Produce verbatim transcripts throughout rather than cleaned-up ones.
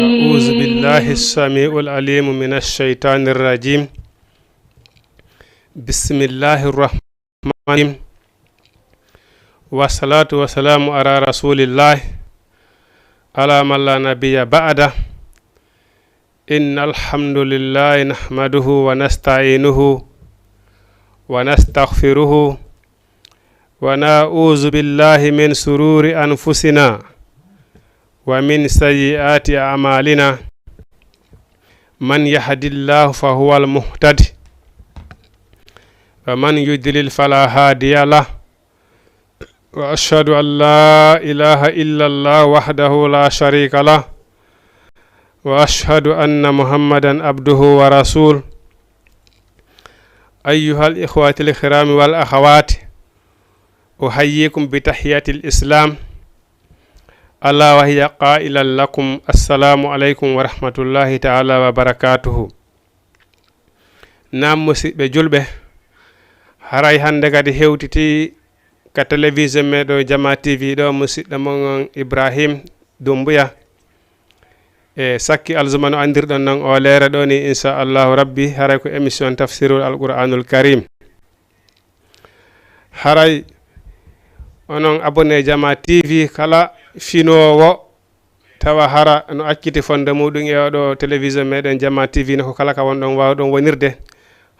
أعوذ بالله السميع العليم من الشيطان الرجيم. بسم الله الرحمن الرحيم. والصلاة والسلام على رسول الله، على من لا نبي بعده. إن الحمد لله نحمده ونستعينه ونستغفره، ونعوذ بالله من شرور أنفسنا ومن سيئات أعمالنا. من يهد الله فهو المهتد، ومن يضلل فلا هادي له. وأشهد أن لا إله إلا الله وحده لا شريك له، وأشهد أن محمدا عبده ورسوله. أيها الإخوة الكرام والأخوات، أحييكم بتحية الإسلام، ألا وهي قائلا لكم: السلام عليكم ورحمة الله تعالى وبركاته. Naam, musiɗɓe julɓe, haray hannde kadi hewtiti ka télévision meɗen Jama T V ɗo, musiɗɗo mon on Ibrahim Dumbuya. E sakki alzuma no anndirɗon non, o leere ɗo ni, inchallahu rabbi, haray ko émission Tafsirul Alquranul Karim. Haray onon abonné Jama T V, kala finoowo tawa hara no acciti fonde muɗum e oɗo télévision meɗen Jama T V, no ko kala ka wonɗon waawɗon wonirde,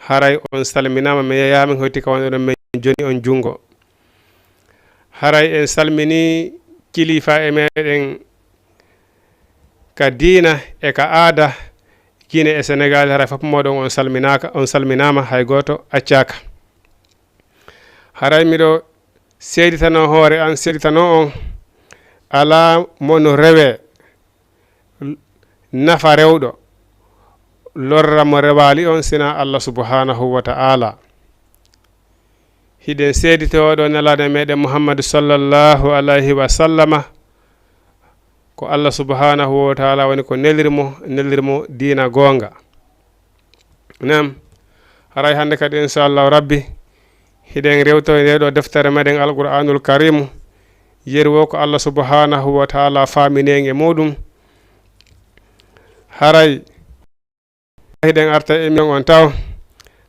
haray on salminaama, mi yeeyaama, hoyti ka wonɗon, min joni on junngo. Haray en salmini kilifa e meɗen ka diina e ka aada, Guinée e Sénégal, haray fof moɗon on salminaaka, on salminaama, hay gooto accaaka. Haray miɗo seeditano hoore an, seeditano on, alaa mo no rewe nafa rewɗo, lorra mo rewaali on, sinaa Allah subhanahu wa ta'ala. Hiɗen seeditoo ɗo nelaaɗo meɗen Muhammadu sallallahu alayhi wa sallama, ko Allah subhanahu wa ta'ala woni ko neliri mo, neliri mo diina goonga. Naam, haray hannde kadi, inchallahu rabbi, hiɗen rewtoy nde ɗo deftere meɗen Alqur'anul Karimu. Yeru wo ko Allah subhanahu wa ta'ala faamini en e muɗum. Haray hiɗen arta e émission on taw.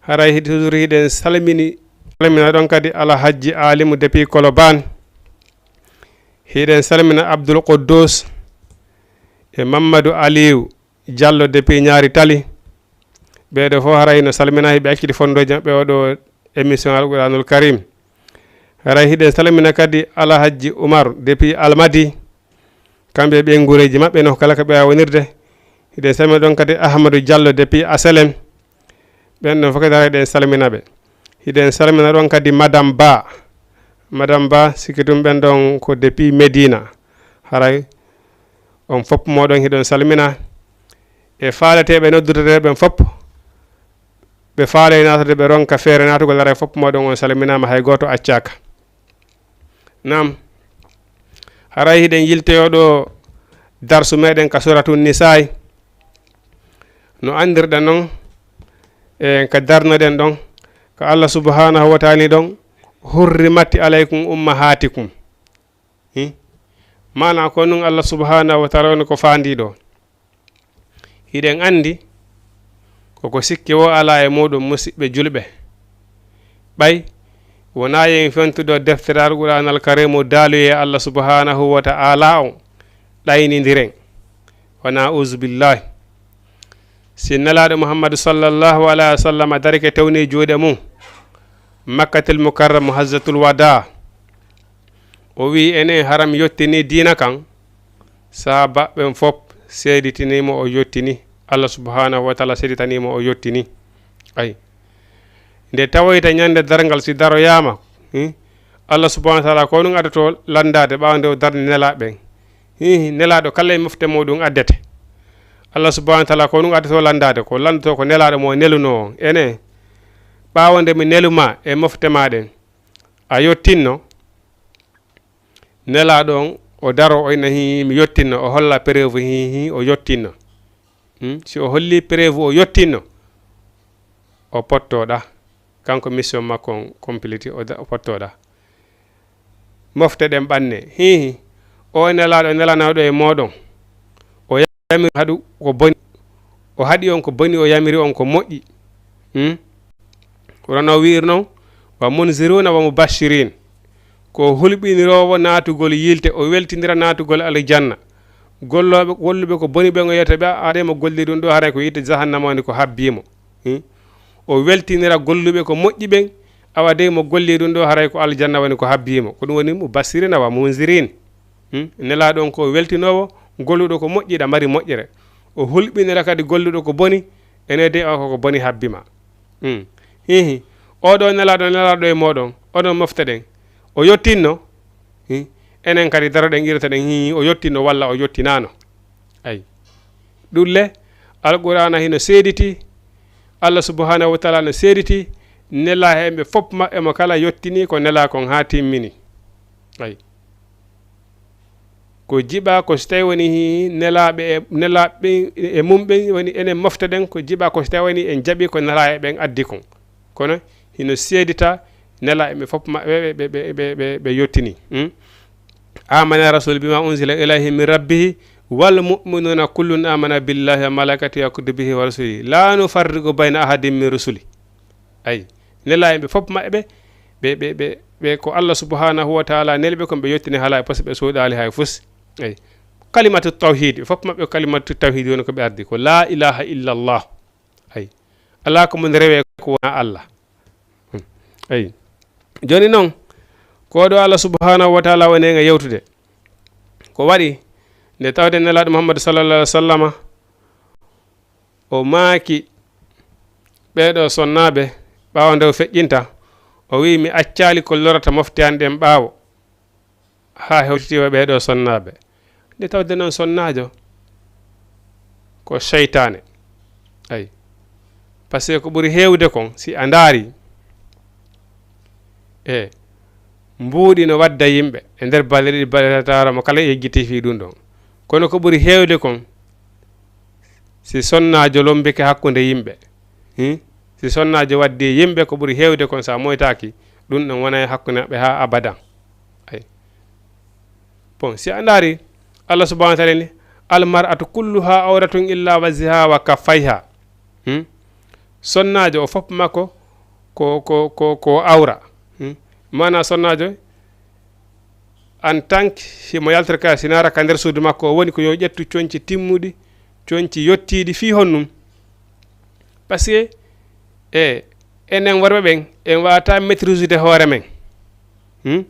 Haray hiɗ-, toujours hiɗen salmini, salmina ɗon kadi Alhajji Alimu depuis Colobane. Hiɗen salmina Abdul Quddus e Mamadou Aliou Diallo depuis Ñaari Tali. Ɓeeɗo fof haray no salmina, hiɓe acciti fondooji maɓɓe oɗo émission Alqur'anul Karim. Haray hiɗen salmina kadi Alhajji Umar depuis Almadi. Kamɓe ɓe nguureeji maɓɓe no kala ko ɓe waawi wonirde. Hiɗen salmina ɗon kadi Ahmadou Diallo depuis Asalem. Ɓen ɗon fof kadi haray hiɗen salmina ɓe. Hiɗen salmina ɗon kadi Madame Ba. Madame Ba, sikki ɗum ɓen ɗon ko depuis Medina. Haray on fof moɗon hiɗon salmina. E faaleteeɓe noddudeteeɓe ɓen fof, ɓe faalay naatude, ɓe ronka feere naatugol, haray fof moɗon on salminaama, hay gooto accaaka. Naam, haray hiɗen yiltoyoo ɗo darsu meɗen ka Suuratu Nisaay. No anndirɗen non, e ka darnoɗen ɗon, ka Allah subhanahu wa ta'ala ɗon, "Hurrimat alaykum ummahatikum." Hi? Maanaa ko nun Allah subhanahu wa ta'ala woni ko faandii ɗo. Hiɗen anndi, koko sikke wo alaa e muɗum, musiɓɓe julɓe. Ɓay wonaa yen fentuɗo deftere Alqur'aanal Kariimu daaluyee Allah subhanahu wa ta'ala on, ɗaynindiren. Wa na'uuzu billahi. Si Nelaaɗo Muhammadu sallallahu alayhi wa sallam darike tewni juuɗe mum, Makkatul Mukarram, Hajjatul Wadaa, o wi'i, "Enen haram yottini diina kan." Sahaaba ɓen fof seeditini mo o yottini. Allah subhanahu wa ta'ala seeditani mo o yottini. Ay. Nde tawoyta ñande darngal si daroyaama, hmm, Allah subhanahu wa ta'ala ko ɗum addoto lanndaade ɓaawo nde o darni nelaaɓe ɓen. Hihi, nelaaɗo kala e mofte muɗum addete. Allah subhanahu wa ta'ala ko ɗum addoto lanndaade, ko lanndoto ko nelaaɗo mo nelunoo on. Ene, ɓaawo nde mi nelumaa e mofte maa ɗen, a yottinno? Nelaaɗo on, o daro, o ina, "Hi, mi yottinno." O holla preuve, hi, hi, o yottinno. Hmm? Si o holli preuve o yottinno, o pottoɗa. Kanko mission makko on complete, o da-, o pottoɗa. Mofte ɗen ɓanne. Hihi, o nelaaɗo nelanooɗo e mooɗon. O yamiri haɗu ko boni, o haɗi on ko boni, o yamiri on ko moƴƴi. Hmm? Wurano wi'ir non, wa munziruna wa mubashirin. Ko hulɓiniroowo naatugol yiilte, o weltindira naatugol aljanna. Gollooɓe, golluɓe ko boni ɓen, o yiyata ɓe, "A, de mo golli ɗum ɗo, haray ko yiite jahannama woni ko habbii mo." Hmm? O weltinira golluɓe ko moƴƴi ɓen, awa dey mo golli ɗum ɗo, haray ko aljanna woni ko habbii mo. Ko ɗum woni mubashirina wa munzirin. Hmm? Nelaaɗo on ko weltinoowo, golluɗo ko moƴƴi, ɗa mari moƴƴere. O hulɓinira kadi golluɗo ko boni, ene dey o ko ko boni habbi ma. Hmm. Hihi. Oɗo nelaaɗo, nelaaɗo e moɗon, oɗon mofta ɗen. O yottinno? Hi. Enen kadi daroɗen, qirtoɗen, hi, o yottinno walla o yottinaano. Ay. Ɗum le, Alqur'aana hino seediti, Allah subhanahu wa taala no seediti, nelaaɓe ɓen fof maɓɓe mo kala yottini ko nelaa kon haa timmini. Ay. Ko jiɓa ko so tawi woni hi-, nelaaɓe e, nelaaɓe e mum ɓen woni enen moftoɗen, ko jiɓa ko so tawi woni en jaɓi ko nelaaɓe ɓen addi kon. Kono hino seedita nelaaɓe ɓen fof maɓɓe ɓe, ɓe, ɓe, ɓe, ɓe, ɓe yottini. Hmm? Amana rasul bima unzila ilayhi min rabbihi wal mu'minuna kullun amana billahi wa malaikatihi wa kutubihi wa rusulihi la nufarriqu bayna ahadin min rusuli. Ay, nelaaɓe ɓen fof maɓɓe ɓe, ɓe, ɓe, ɓe, ɓe ko Allah subhanahu wa taala neli ɓe kon, ɓe yottini haa laaɓi, parce que ɓe soodali hay fus. Ay, kalimatu tawhid, fof maɓɓe kalimatu tawhid woni ko ɓe ardi, ko la ilaha illallah. Ay, alaa ko mun rewe ko wona Allah. Hmm. Ay, jooni noon, ko ɗo Allah subhanahu wa taala woni en e yewtude. Ko waɗi nde tawde nelaaɗo Muhammad sallallahu alaihi wasallama, o maaki ɓeeɗo sonnaaɓe ɓaawo nde o feƴƴinta, o wi'i, "Mi accaali ko lorata mofte an ɗen ɓaawo, haa hewtiti e ɓeeɗo sonnaaɓe." Nde tawde noon sonnaajo ko seytaane. Ay. Parce que ko ɓuri heewde kon, si a ndaari, e mbuuɗi no wadda yimɓe e nder balɗe ɗiɗi, balɗe tataara, mo kala yejjiti fii ɗum ɗon. Kono ko ɓuri heewde kon, si sonnaajo lombike hakkunde yimɓe, hmm? Si sonnaajo waddi yimɓe, ko ɓuri heewde kon, so a moytaaki, ɗum ɗon wona e hakkunde maɓɓe haa abadan. Ay. Bon, si a ndaari, Allah subhanahu wa taala ni, "Al mar'atu kulluha awratun illa wajhaha wa kaffayha." Hmm? Sonnaajo o fof makko ko, ko, ko, ko awra. Hmm? Maana sonnaajo, en tant que himo yaltata ka, si naara ka nder suudu makko, o woni ko yo ƴettu conci timmuɗi, conci yottiiɗi fii honnum. Parce que, e, enen worɓe ɓen, en waawata maîtriser hoore men. Hmm?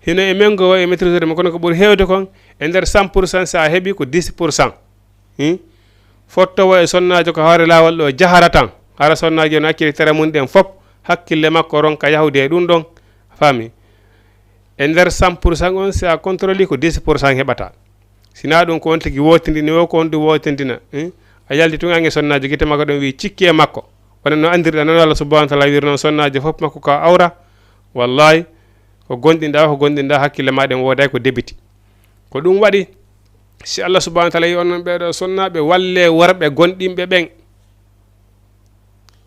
Hino e men goo e maîtriser mo, kono ko ɓuri heewde kon, e nder cent pour cent, si a heɓi ko dix pour cent. Hmm? Fottowo e sonnaajo ko hoore laawol ɗo jahara tan. Hara sonnaajo no acciri tere mun ɗen fof, hakkille makko ronka yahude e ɗum ɗon. Faami? E nder cent pour cent on, si a contrôle ko dix pour cent heɓata. Si na ɗum ko on tigi wootindini o, ko on ɗum wootindina. Hmm? A yalti tun an e sonnaajo, gite makko ɗon wi'i cikki e makko. Wona no anndirɗa non, Allah subhanahu wa taala wiiri non, sonnaajo fof makko ko awra. Wallahi, ko gonɗinɗa, ko gonɗinɗa, hakkille ma ɗen wooday ko debiti. Ko ɗum waɗi, si Allah subhanahu wa taala yi onon ɓeeɗo sonnaaɓe, walle worɓe gonɗinɓe ɓen.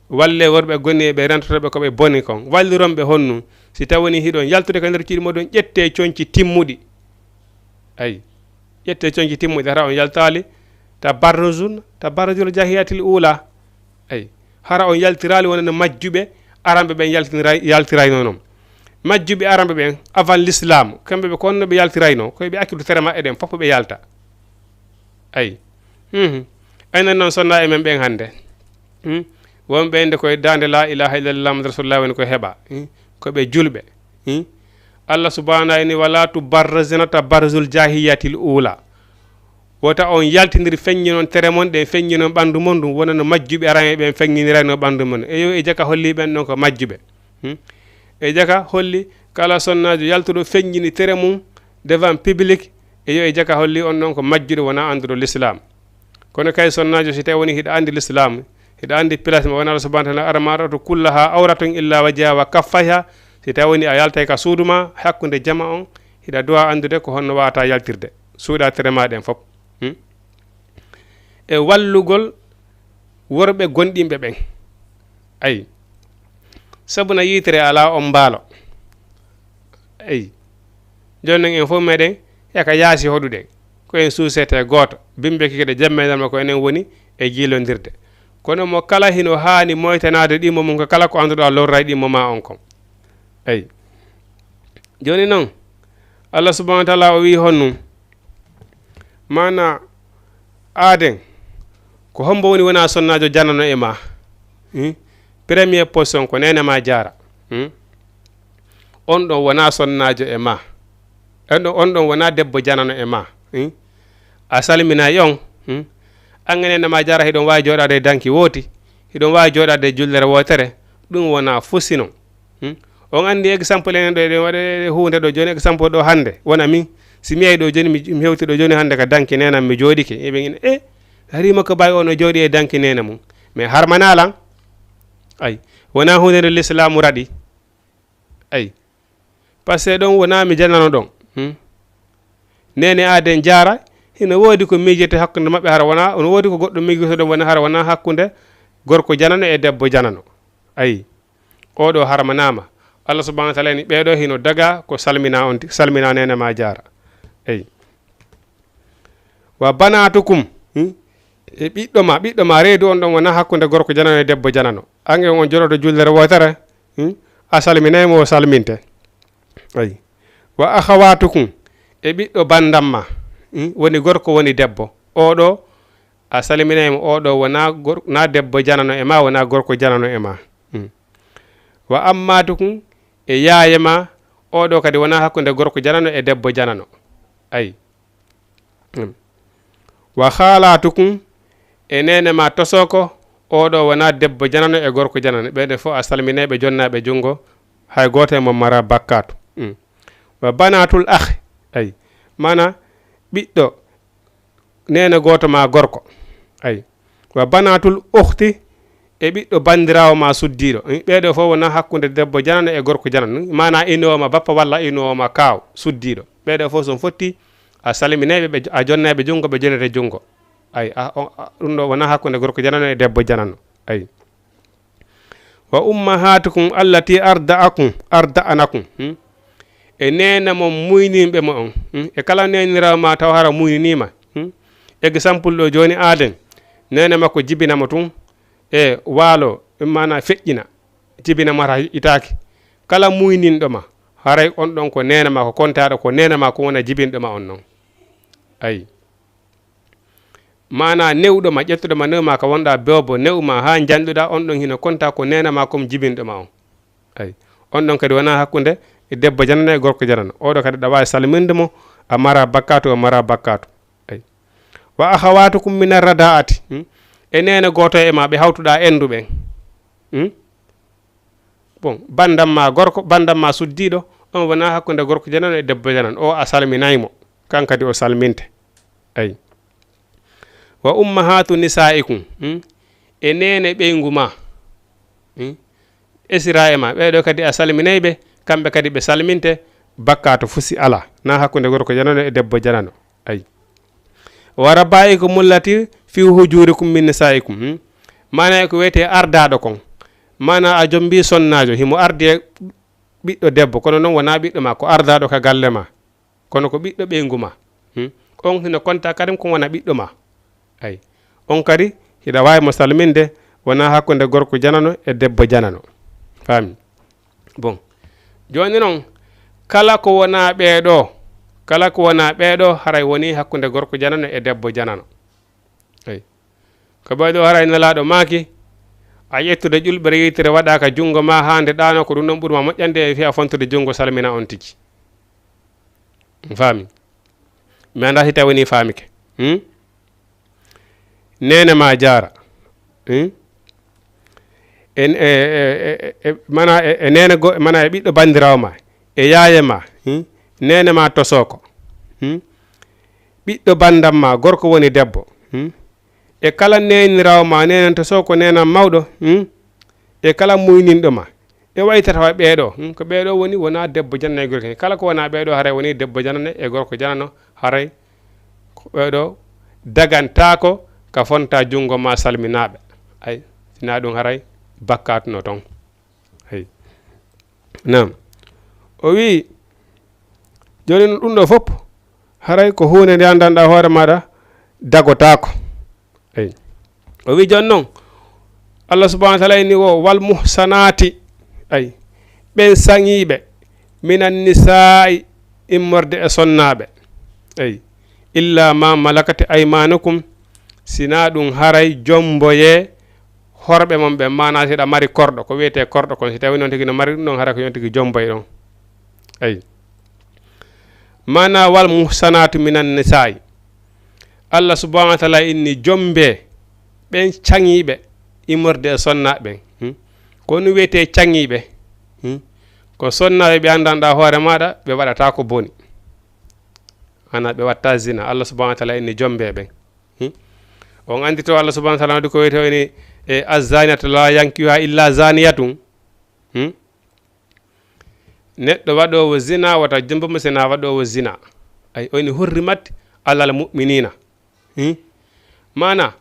Walle worɓe gonɗinɓe ɓe rentotooɓe ko ɓe boni kon. Walliron ɓe honnu? Si tawoni hiɗon yaltude ka nder cuuɗi moɗon, ƴette conci timmuɗi. Ay, ƴette conci timmuɗi, hara on yaltaali tabarruzun, tabarruzul jahiyatil ula. Ay, hara on yaltiraali wona no majjuɓe aranɓe ɓen yaltiniray-, yaltirayno non. Majjuɓe aranɓe ɓen avant l'islam, kamɓe ɓe ko honno ɓe yaltirayno, ko ɓe accude tere maɓɓe ɗen fof ɓe yalta. Ay. Mhm. Enen noon sonna e men ɓen hannde. Hmm? Wonɓe ende koye daande la ilaha illallah Muhammadu rasulullah woni ko heɓa. Hmm? Ko ɓe julɓe. Hmm? Allah subhanahu wa ta'ala ni, "Wala tubarrazina tabarruzul jahiyatil ula." Wota on yaltinir feññinon tere mon ɗen, feññinon ɓandu mon ɗum, wona no majjuɓe aranɓe ɓen feññinirayno ɓandu mon. E yo e jaka holli ɓen ɗon ko majjuɓe. Hmm? E jaka holli kala sonnaajo yaltuɗo feññini tere mum devant public, e yo e jaka holli on ɗon ko majjuɗo wona annduɗo l'islam. Kono kay sonnaajo, si tawi woni hiɗa anndi l'islam, hiɗa anndi place mo wona Allah subhanahu wa ta'ala, "Al mar'atu kullaha awratun illa wajha wa kaffayha." Si tawi woni a yaltay ka suudu ma, hakkunde jama on, hiɗa duwa anndude ko honno wawata yaltirde. Suuɗa tere ma ɗen fof. Hmm? E wallugol worɓe gonɗinɓe ɓen. Ay. Sabu na yitere alaa on mbaalo. Ay. Jooni non en fof meɗen yaka yaasi hoɗuɗen. ko en suusete gooto. Bimbe kike ɗe jemme e darma ko enen woni e jiilondirde. Kono mo kala hino haani moytanaade ɗimmo mum ko kala ko annduɗaa lorray ɗimmo ma on kon. Eyi. Jooni noon, Allah subhanahu wa taala o wi'i honnum, maana aaden, ko hombo woni wona sonnaajo janano e ma? Hmm? Premier position ko neene ma jaara. Hmm? On ɗon wona sonnaajo e ma. On ɗon, on ɗon wona debbo janano e ma. Hmm? A salminaay on. Hmm? An e neene ma jaara hiɗon waawi jooɗaade e danki wooti. Hiɗon waawi jooɗaade e jullere wootere. Ɗum wona fusi non. Hmm? On anndi exemple enen ɗo eɗen waɗa e huunde ɗo jooni, exemple ɗo hannde wona min. Si mi yahi ɗo jooni, mi, mi hewti ɗo jooni hannde ka danki neenam, mi jooɗike. Eɓe ina, e, Harima ko baawi on o jooɗi e danki neene mum. Mais harmanaa lan. Ay, wona huunde nde lislaamu raɗi. Ay. Parce que ɗon wona mi janano ɗon. Hmm? Neene aaden jaara, hino woodi ko miijete hakkunde maɓɓe hara wona, no woodi ko goɗɗo miijoto ɗon wona hara wona hakkunde gorko janano e debbo janano. Ayi. Oɗo harmanaama. Allah subhanahu wa taala ni ɓeɗo hino daga ko salmina on, salmina neene ma jaara. Ayi. Wa banatukum, hmm? E ɓiɗɗo ma, ɓiɗɗo ma reedu on ɗon wona hakkunde gorko janano e debbo janano. An e on joɗoto jullere wootere, hmm? A salminay mo o salminte. Ayi. Wa akhawatukum, e ɓiɗɗo bandam ma, hmm? Woni gorko woni debbo. Oɗo, a salminay mo, oɗo wona gor-, na debbo janano e ma, wona gorko janano e ma. Hmm. Wa ammatukum, e yaaye ma, oɗo kadi wona hakkunde gorko janano e debbo janano. Ayi. Hmm. Wa khalatukum, e neene ma tosoko, oɗo wona debbo janano e gorko janano. Ɓeɗe fof a salminay ɓe, jonnaa ɓe junngo, hay gooto e mon mara bakkaatu. Hmm. Wa banatul akh, ayi, mana ɓiɗɗo neene gooto ma gorko. Ayi. Wa banatul ukhti, e ɓiɗɗo banndiraawo ma suddiiɗo. Ɓeeɗo fof wona hakkunde debbo janano e gorko janano. Mana inoowo ma bappa walla inoowo ma kaaw suddiiɗo. Ɓeeɗo fof son fotti, a salminay ɓe, ɓe, a jonnay ɓe junngo, ɓe jonnete junngo. Ayi, a, o, a, ɗum ɗo wona hakkunde gorko janano e debbo janano. Ayi. Wa ummahatukum allati arda'akum, arda'anakum. Hmm? E neene mon muyninɓe mo on. Hmm? E kala neeniraawo ma taw hara muyniniima. Hmm? Exemple ɗo jooni aaden. Neene makko jibina mo tun. E waalo, mana feƴƴina. Jibina mo hara itaaki. Kala muyninɗo ma. Haray on ɗon ko neene ma, ko kontaaɗo ko neene ma, ko wona jibinɗo ma on non. Ayi. Mana newɗo ma, ƴettuɗo ma, newu ma ka wonɗa boobo, newu ma haa njanɗuɗa, on ɗon hino konta ko neene ma kom jibinɗo ma on. Ayi. On ɗon kadi wona hakkunde debbo janano e gorko janano. Oɗo kadi ɗa waawi salminde mo, a mara bakkaatu, o mara bakkaatu. Ayi. Wa akhawatukum min ar-rada'ati. Hmm? E neene gooto e ma ɓe hawtuɗa endu ɓen. Hmm? Bon, bandam ma gorko, bandam ma suddiiɗo, on wona hakkunde gorko janano e debbo janano. O a salminay mo, kan kadi o salminte. Ayi. Wa ummahatu nisaikum, hmm? E neene ɓeyngu ma, hmm? Esira e ma, ɓeeɗo kadi a salminay ɓe, kamɓe kadi ɓe salminte, bakkaatu fusi ala, na hakkunde gorko janano e debbo janano. Ayi. Wa rabaikum allati fi hujurikum min nisaikum, hmm? Mana e ko wiyete ardaaɗo kon. Mana a jombi sonnaajo, himo ardi e ɓiɗɗo debbo, kono noon wona ɓiɗɗo ma, ko ardaaɗo ka galle ma. Kono ko ɓiɗɗo ɓeyngu ma. Hmm? On hino konta kadi ko wona ɓiɗɗo ma. Ayi. On kadi, hiɗa waawi mo salminde, wona hakkunde gorko janano e debbo janano. Faami? Bon. Jooni noon, kala ko wona ɓeeɗo, kala ko wona ɓeeɗo, haray woni hakkunde gorko janano e debbo janano. Eyi. Ko ɓeeɗo haray Nelaaɗo maaki, a ƴettude ƴulɓere yiytere waɗa ka junngo ma haa nde ɗaano, ko ɗum ɗon ɓuri ma moƴƴande e fii a fontude junngo salmina on tigi. Faami? Mi anndaa si tawi woni faamike. Hmm? Neene ma jaara. Hmm? E, e, e, e, e, mana e, e neene go, mana e ɓiɗɗo banndiraawo ma, e yaaye ma, hmm? Neene ma tosooko, hmm? Ɓiɗɗo banndam ma, gorko woni debbo, hmm? E kala neeniraawo ma, neenen tosooko, neenan mawɗo, hmm? E kala muyninɗo ma, e waytata wa ɓeeɗo, hmm? Ko ɓeeɗo woni, wonaa debbo janano e gorko. Kala ko wonaa ɓeeɗo, haray woni debbo janano e gorko janano, haray ko ɓeeɗo dagantaako ka fonta junngo ma salminaaɓe. Ay, sinaa ɗum haray bakkaatu no toon. Ay. Naam. O wi'i, jooni no ɗum ɗo fof, Haray ko huunde nde anndanɗaa hoore maaɗa dagotaako. Eyi. O wi jooni noon, Allah subhanahu wa taala inni o, "Wal muhsanaati." Eyi. Ɓen saŋiiɓe, "minan nisaa'i", immorde e sonnaaɓe. Eyi. "Illa ma malakati aymanukum", sinaa ɗum haray jomboyee horɓe mon ɓen. Maanaa si hiɗa mari korɗo, ko wiyetee korɗo kon, si tawi noon tigi no mari ɗum ɗon, haray ko yon tigi jomboy ɗon. Eyi. Maanaa "wal muhsanaatu minan nisaa'i". Allah subhanahu wa taala inni jombee ɓen caŋiiɓe immorde e sonnaaɓe ɓen. Hmm? Ko ɗum wiyetee caŋiiɓe. Hmm? Ko sonnaaɓe ɓe anndanɗaa hoore maaɗa, ɓe waɗataa ko boni. Ana ɓe watta zina. Allah subhanahu wa taala inni jombee ɓen. Hmm? On anndi to Allah subhanahu wa taala waɗi ko wiyetee o inni, e, "Azzaaniyatu laa yankihuhaa illaa zaaniyatun." Hmm? Neɗɗo waɗoowo zina wata jombo mo sinaa waɗoowo zina. Ay, o inni hurrimat alal mu'miniina. Hmm? Maanaa,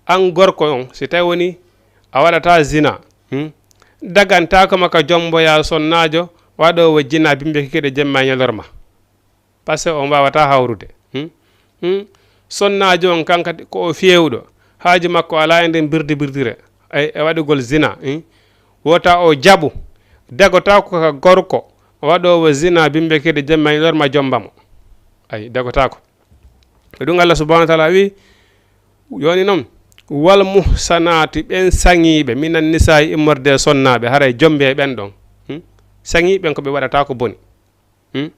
an gorko on, si tawi woni a waɗataa zina, hmm? Dagantaako ma ka jomboyaa sonnaajo waɗoowo zina bimbi kikiiɗe jemma e ñalorma. Parce que on waawataa hawrude. Hmm? Hmm? Sonnaajo on kan kadi ko o feewɗo. Haaju makko alaa e nden birdi birdire. Ay, e waɗugol zina. Hmm? Wota o jaɓu. Dagotaako ka gorko waɗoowo zina bimbi kikiiɗe jemma e ñalorma jomba mo. Ay, dagotaako. Ko ɗum Allah subhanahu wa taala wi, yoni noon, "Wal muhsanaati", ɓen saŋiiɓe, "minan nisaa'i", immorde e sonnaaɓe, haray jombe e ɓen ɗon. Hmm? Saŋiiɓe ɓen ko ɓe waɗataa ko boni. Hmm?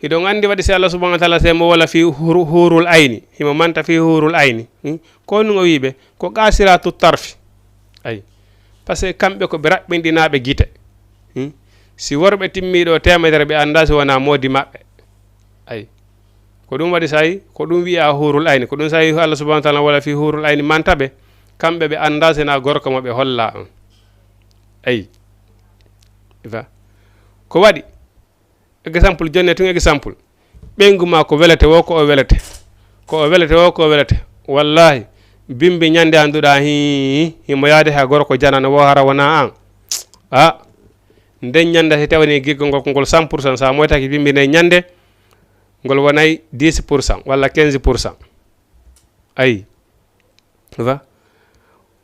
Hiɗon anndi waɗi si Allah subhanahu wa taala se mo wala fii huru-, huurul ayni, himo manta fii huurul ayni. Hmm? Ko ɗum o wii ɓe, ko qaasiraatu tarfi. Ay. Parce que kamɓe ko ɓe raɓɓinɗinaaɓe gite. Hmm? Si worɓe timmii ɗo teemedere, ɓe anndaa si wonaa moodi maɓɓe. Ay. Ko ɗum waɗi sayi, ko ɗum wiya huurul ayni. Ko ɗum sayi Allah subhanahu wa taala wala fii huurul ayni manta ɓe. Kamɓe ɓe anndaa si na gorko mo ɓe holla on. Ay. Ifa. Ko waɗi? Exemple, jonne tun exemple. Ɓeyngu ma ko welete wo, ko o welete. Ko o welete wo, ko o welete. Wallahi, bimbi ñande annduɗaa hi, himo yaade ha gorko janano wo hara wona an. A, nden ñande si tawani giggol ngol ko ngol cent pour cent, sa moytaki bimbi nden ñande, ngol wonay dix pour cent walla quinze pour cent. Ayi. Wa?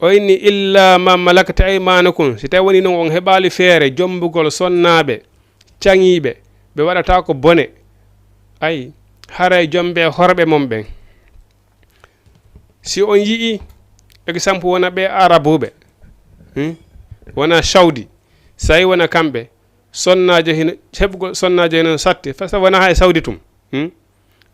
O inni, "Illa ma malakat aymanukum." Si tawi woni noon on heɓaali feere jombugol sonnaaɓe, caŋiiɓe, ɓe waɗataa ko bone. Ayi, haray jombe horɓe mon ɓen. Si on yi'i, exemple, wona ɓe Arabuɓe, hmm? Wona Saudi, so tawi wona kamɓe, sonnaajo hino, heɓugol sonnaajo hino satti, parce que wona hay Saudi tum, hmm?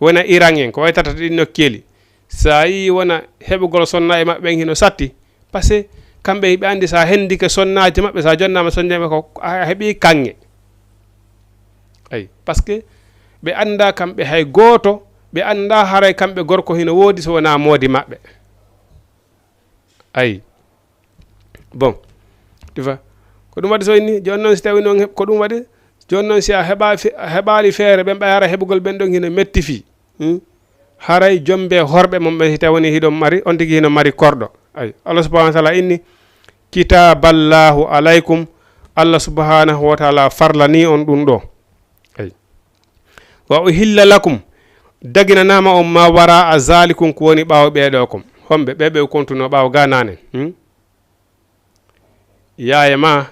Wona Iran en, ko waytata ɗin nokkeeli. So a yii wona heɓugol sonnaaɓe maɓɓe ɓen hino satti, parce que kamɓe hiɓe anndi so a hendike sonnaajo maɓɓe, so a jonnaama sonnaajo maɓɓe ko a heɓi kaŋŋe. Ayi, parce que ɓe anndaa kamɓe hay gooto, ɓe anndaa haray kamɓe gorko hino woodi so wonaa moodi maɓɓe. Ayi. Bon. Tifa. Ko ɗum waɗi so inni, jooni noon si tawi noon he-, ko ɗum waɗi, jooni noon si a heɓa fe-, a heɓaali feere, ɓen ɓay hara heɓugol ɓen ɗon hino metti fii. Hmm? Haray jombe horɓe mon ɓen si tawi woni hiɗon mari, on tigi hino mari korɗo. Ayi. Allah subhanahu wa taala inni, "Kitaballahu alaykum." Allah subhanahu wa taala farlani on ɗum ɗo. Ayi. "Wa uhilla lakum", daginanaama on, "ma wara a zalikum", ko woni ɓaawo ɓee ɗoo kon. Homɓe ɓee ɓe kontunoo ɓaawo gaa naane? Hmm? Yaaye ma,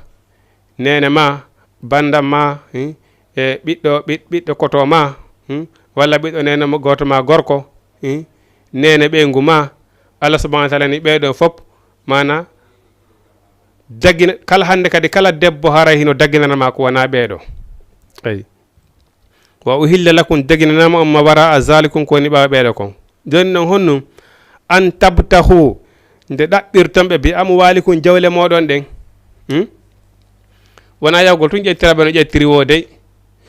neene ma, banndam ma, hmm? E ɓiɗɗo, ɓiɗ-, ɓiɗɗo koto ma, hmm? Walla ɓiɗɗo neene mo gooto ma gorko, hmm? Neene ɓeyngu ma, Allah subhanahu wa taala ni ɓee ɗoo fof, maana dagina, kala hannde kadi, kala debbo haray hino daginana ma ko wonaa ɓee ɗoo. Ayi. "Wa uhilla lakum", daginanaama on, "ma wara a zalikum", ko woni ɓaawo ɓee ɗoo kon. Jooni noon, honno an tabtahu, nde ɗaɓɓirton ɓe, "bi amwalikum", jawle mooɗon ɗen? Hmm? Wonaa yahugol tun ƴettira ɓe no ƴettiri woo dey.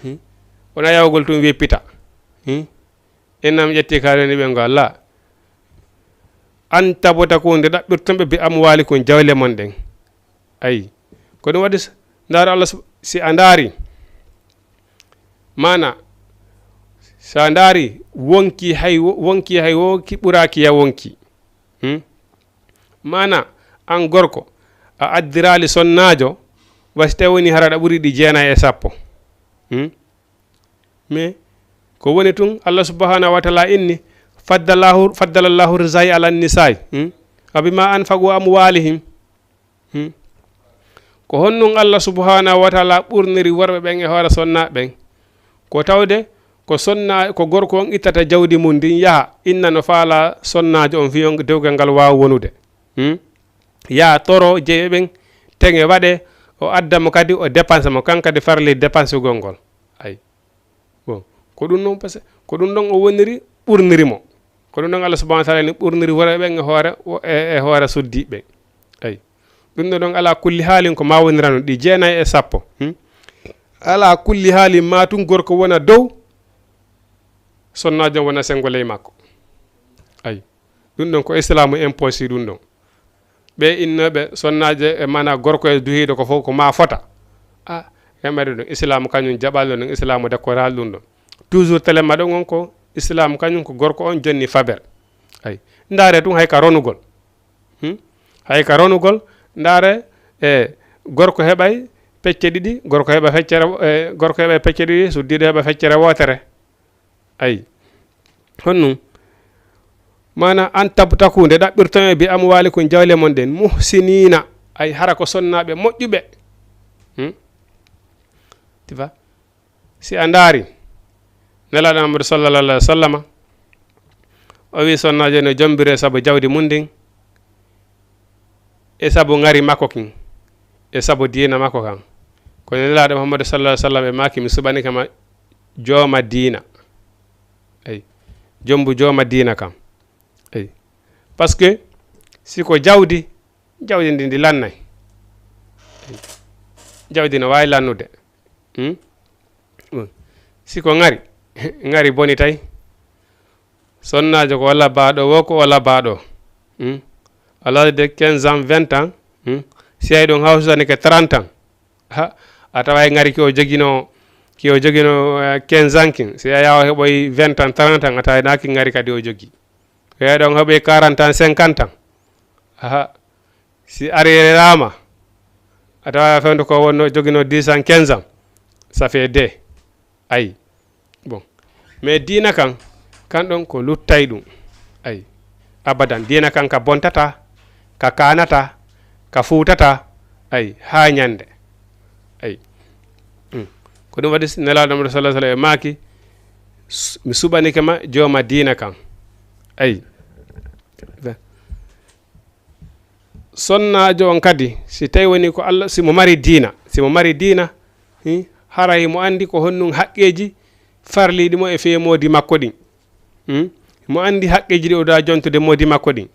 Hmm? Wonaa yahugol tun weppita. Hmm? Innam ƴetti kaari ni ɓe ngo Allah. An tabtahu, nde ɗaɓɓirton ɓe, "bi amwalikum", jawle mon ɗen. Ayi. Ko ɗum waɗi s-, ndaara Allah sub-, si a ndaari, maana, si a ndaari, wonki hay wo-, wonki hay wo ki ɓuraaki ya wonki. Hmm? Maana, an gorko, a addiraali sonnaajo, wa si tawi woni hara aɗa ɓuri ɗi jeenay e sappo. Hmm? Mais, Ko woni tun, Allah subhanahu wa taala inni, faddalahu, faddalallahu rijai ala nisai, hmm? Wa bima anfaqu amwalihim. Hmm? Ko honɗun Allah subhanahu wa taala ɓurniri worɓe ɓen e hoore sonnaaɓe ɓen? Ko tawde ko sonna, ko gorko on ittata jawdi mun ndin yaha, inna no faala sonnaajo on fii on dewgal ngal waawa wonude. Hmm? Yaha toro jeyɓe ɓen, teŋe waɗe, o adda mo kadi, o dépense mo, kan kadi farli dépensegol ngol. Ay. Bon, ko ɗum ɗon, parce que ko ɗum ɗon o woniri, ɓurniri mo. Ko ɗum ɗon Allah subhanahu wa taala ni ɓurniri worɓe ɓen e hoore, e, e hoore suddiiɓe ɓen. Ay. Ɗum ɗo ɗon ala kulli haalin ko ma wonirano ɗi jeenayi e sappo. Hmm? Ala kulli haalin ma tun gorko wona dow, sonnaajo wona sengo ley makko. Ay. Ɗum ɗon ko Islaamu imposi ɗum ɗon. Ɓe innooɓe sonnaaje e mana gorko e duhiiɗo ko fof ko ma fota. A, yamɓe ɗum, Islaamu kañum jaɓaali ɗum, Islaamu dakkoraali ɗum ɗon. Toujours tele ma ɗon on ko Islaamu kañum ko gorko on jonni faber. Ay, ndaare tun hay ka ronugol. Hmm? Hay ka ronugol, ndaare, e, gorko heɓay pecce ɗiɗi, gorko heɓa feccere, e, gorko heɓay pecce ɗiɗi, suddiiɗo heɓa feccere wootere. Ay. Honɗum? Mana an tabtaku nde ɗaɓɓirton e bi amwalikum jawle mon ɗen, muhsinina, ay hara ko sonnaaɓe moƴƴuɓe. Hmm? Tu vois? Si a ndaari, Nelaaɗo Muhammadu sallallahu alaihi wa sallama, o wi sonnaajo no jombire sabu jawdi mun ndin, e sabu ŋari makko kin, e sabu diina makko kan. Kono Nelaaɗo Muhammadu sallallahu alaihi wa sallam e maaki, mi suɓani kama jooma diina. Ay. Jombu jooma diina kam. Ay. Parce que si ko jawdi, jawdi ndi ndi lannay. Jawdi no waawi lannude. Hmm? Bon. Si ko ŋari, ŋari boni tay. Sonnaajo ko o labaaɗo, wo ko o labaaɗo. Hmm? Alaa de quinze ans, vingt ans. Hmm? Si ay ɗon hawsani ke trente ans. Ha, a tawa e ŋari ki o jogino, ki o jogino, eh, quinze ans kin. Si a yawa heɓoy vingt ans, trente ans, a tawa naaki ŋari kadi o jogi. Ko yawa ɗon heɓoy quarante ans, cinquante ans. Aha. Si arrière-raama, a tawa fewndo ko wonno jogino dix ans, quinze ans. Ça fait deux. Ay. Bon. Mais diina kan, kan ɗon ko luttay ɗum. Ay. Abadan. Diina kan ka bontata, ka kaanata, ka fuutata. Ay. Haa ñande. Ay. Hmm. Ko ɗum waɗi Nelaaɗo Muhammadu sallallahu alaihi wa sallam e maaki, "Su-, mi suɓanike ma jooma diina kan." Ay. Sonnaajo on kadi, si tawi woni ko Allah, si mo mari diina, si mo mari diina, hi, haray mo anndi ko honɗum haqqeeji farliiɗi mo e fee moodi makko ɗin. Hmm? Mo anndi haqqeeji ɗi o daa jontude moodi makko ɗin.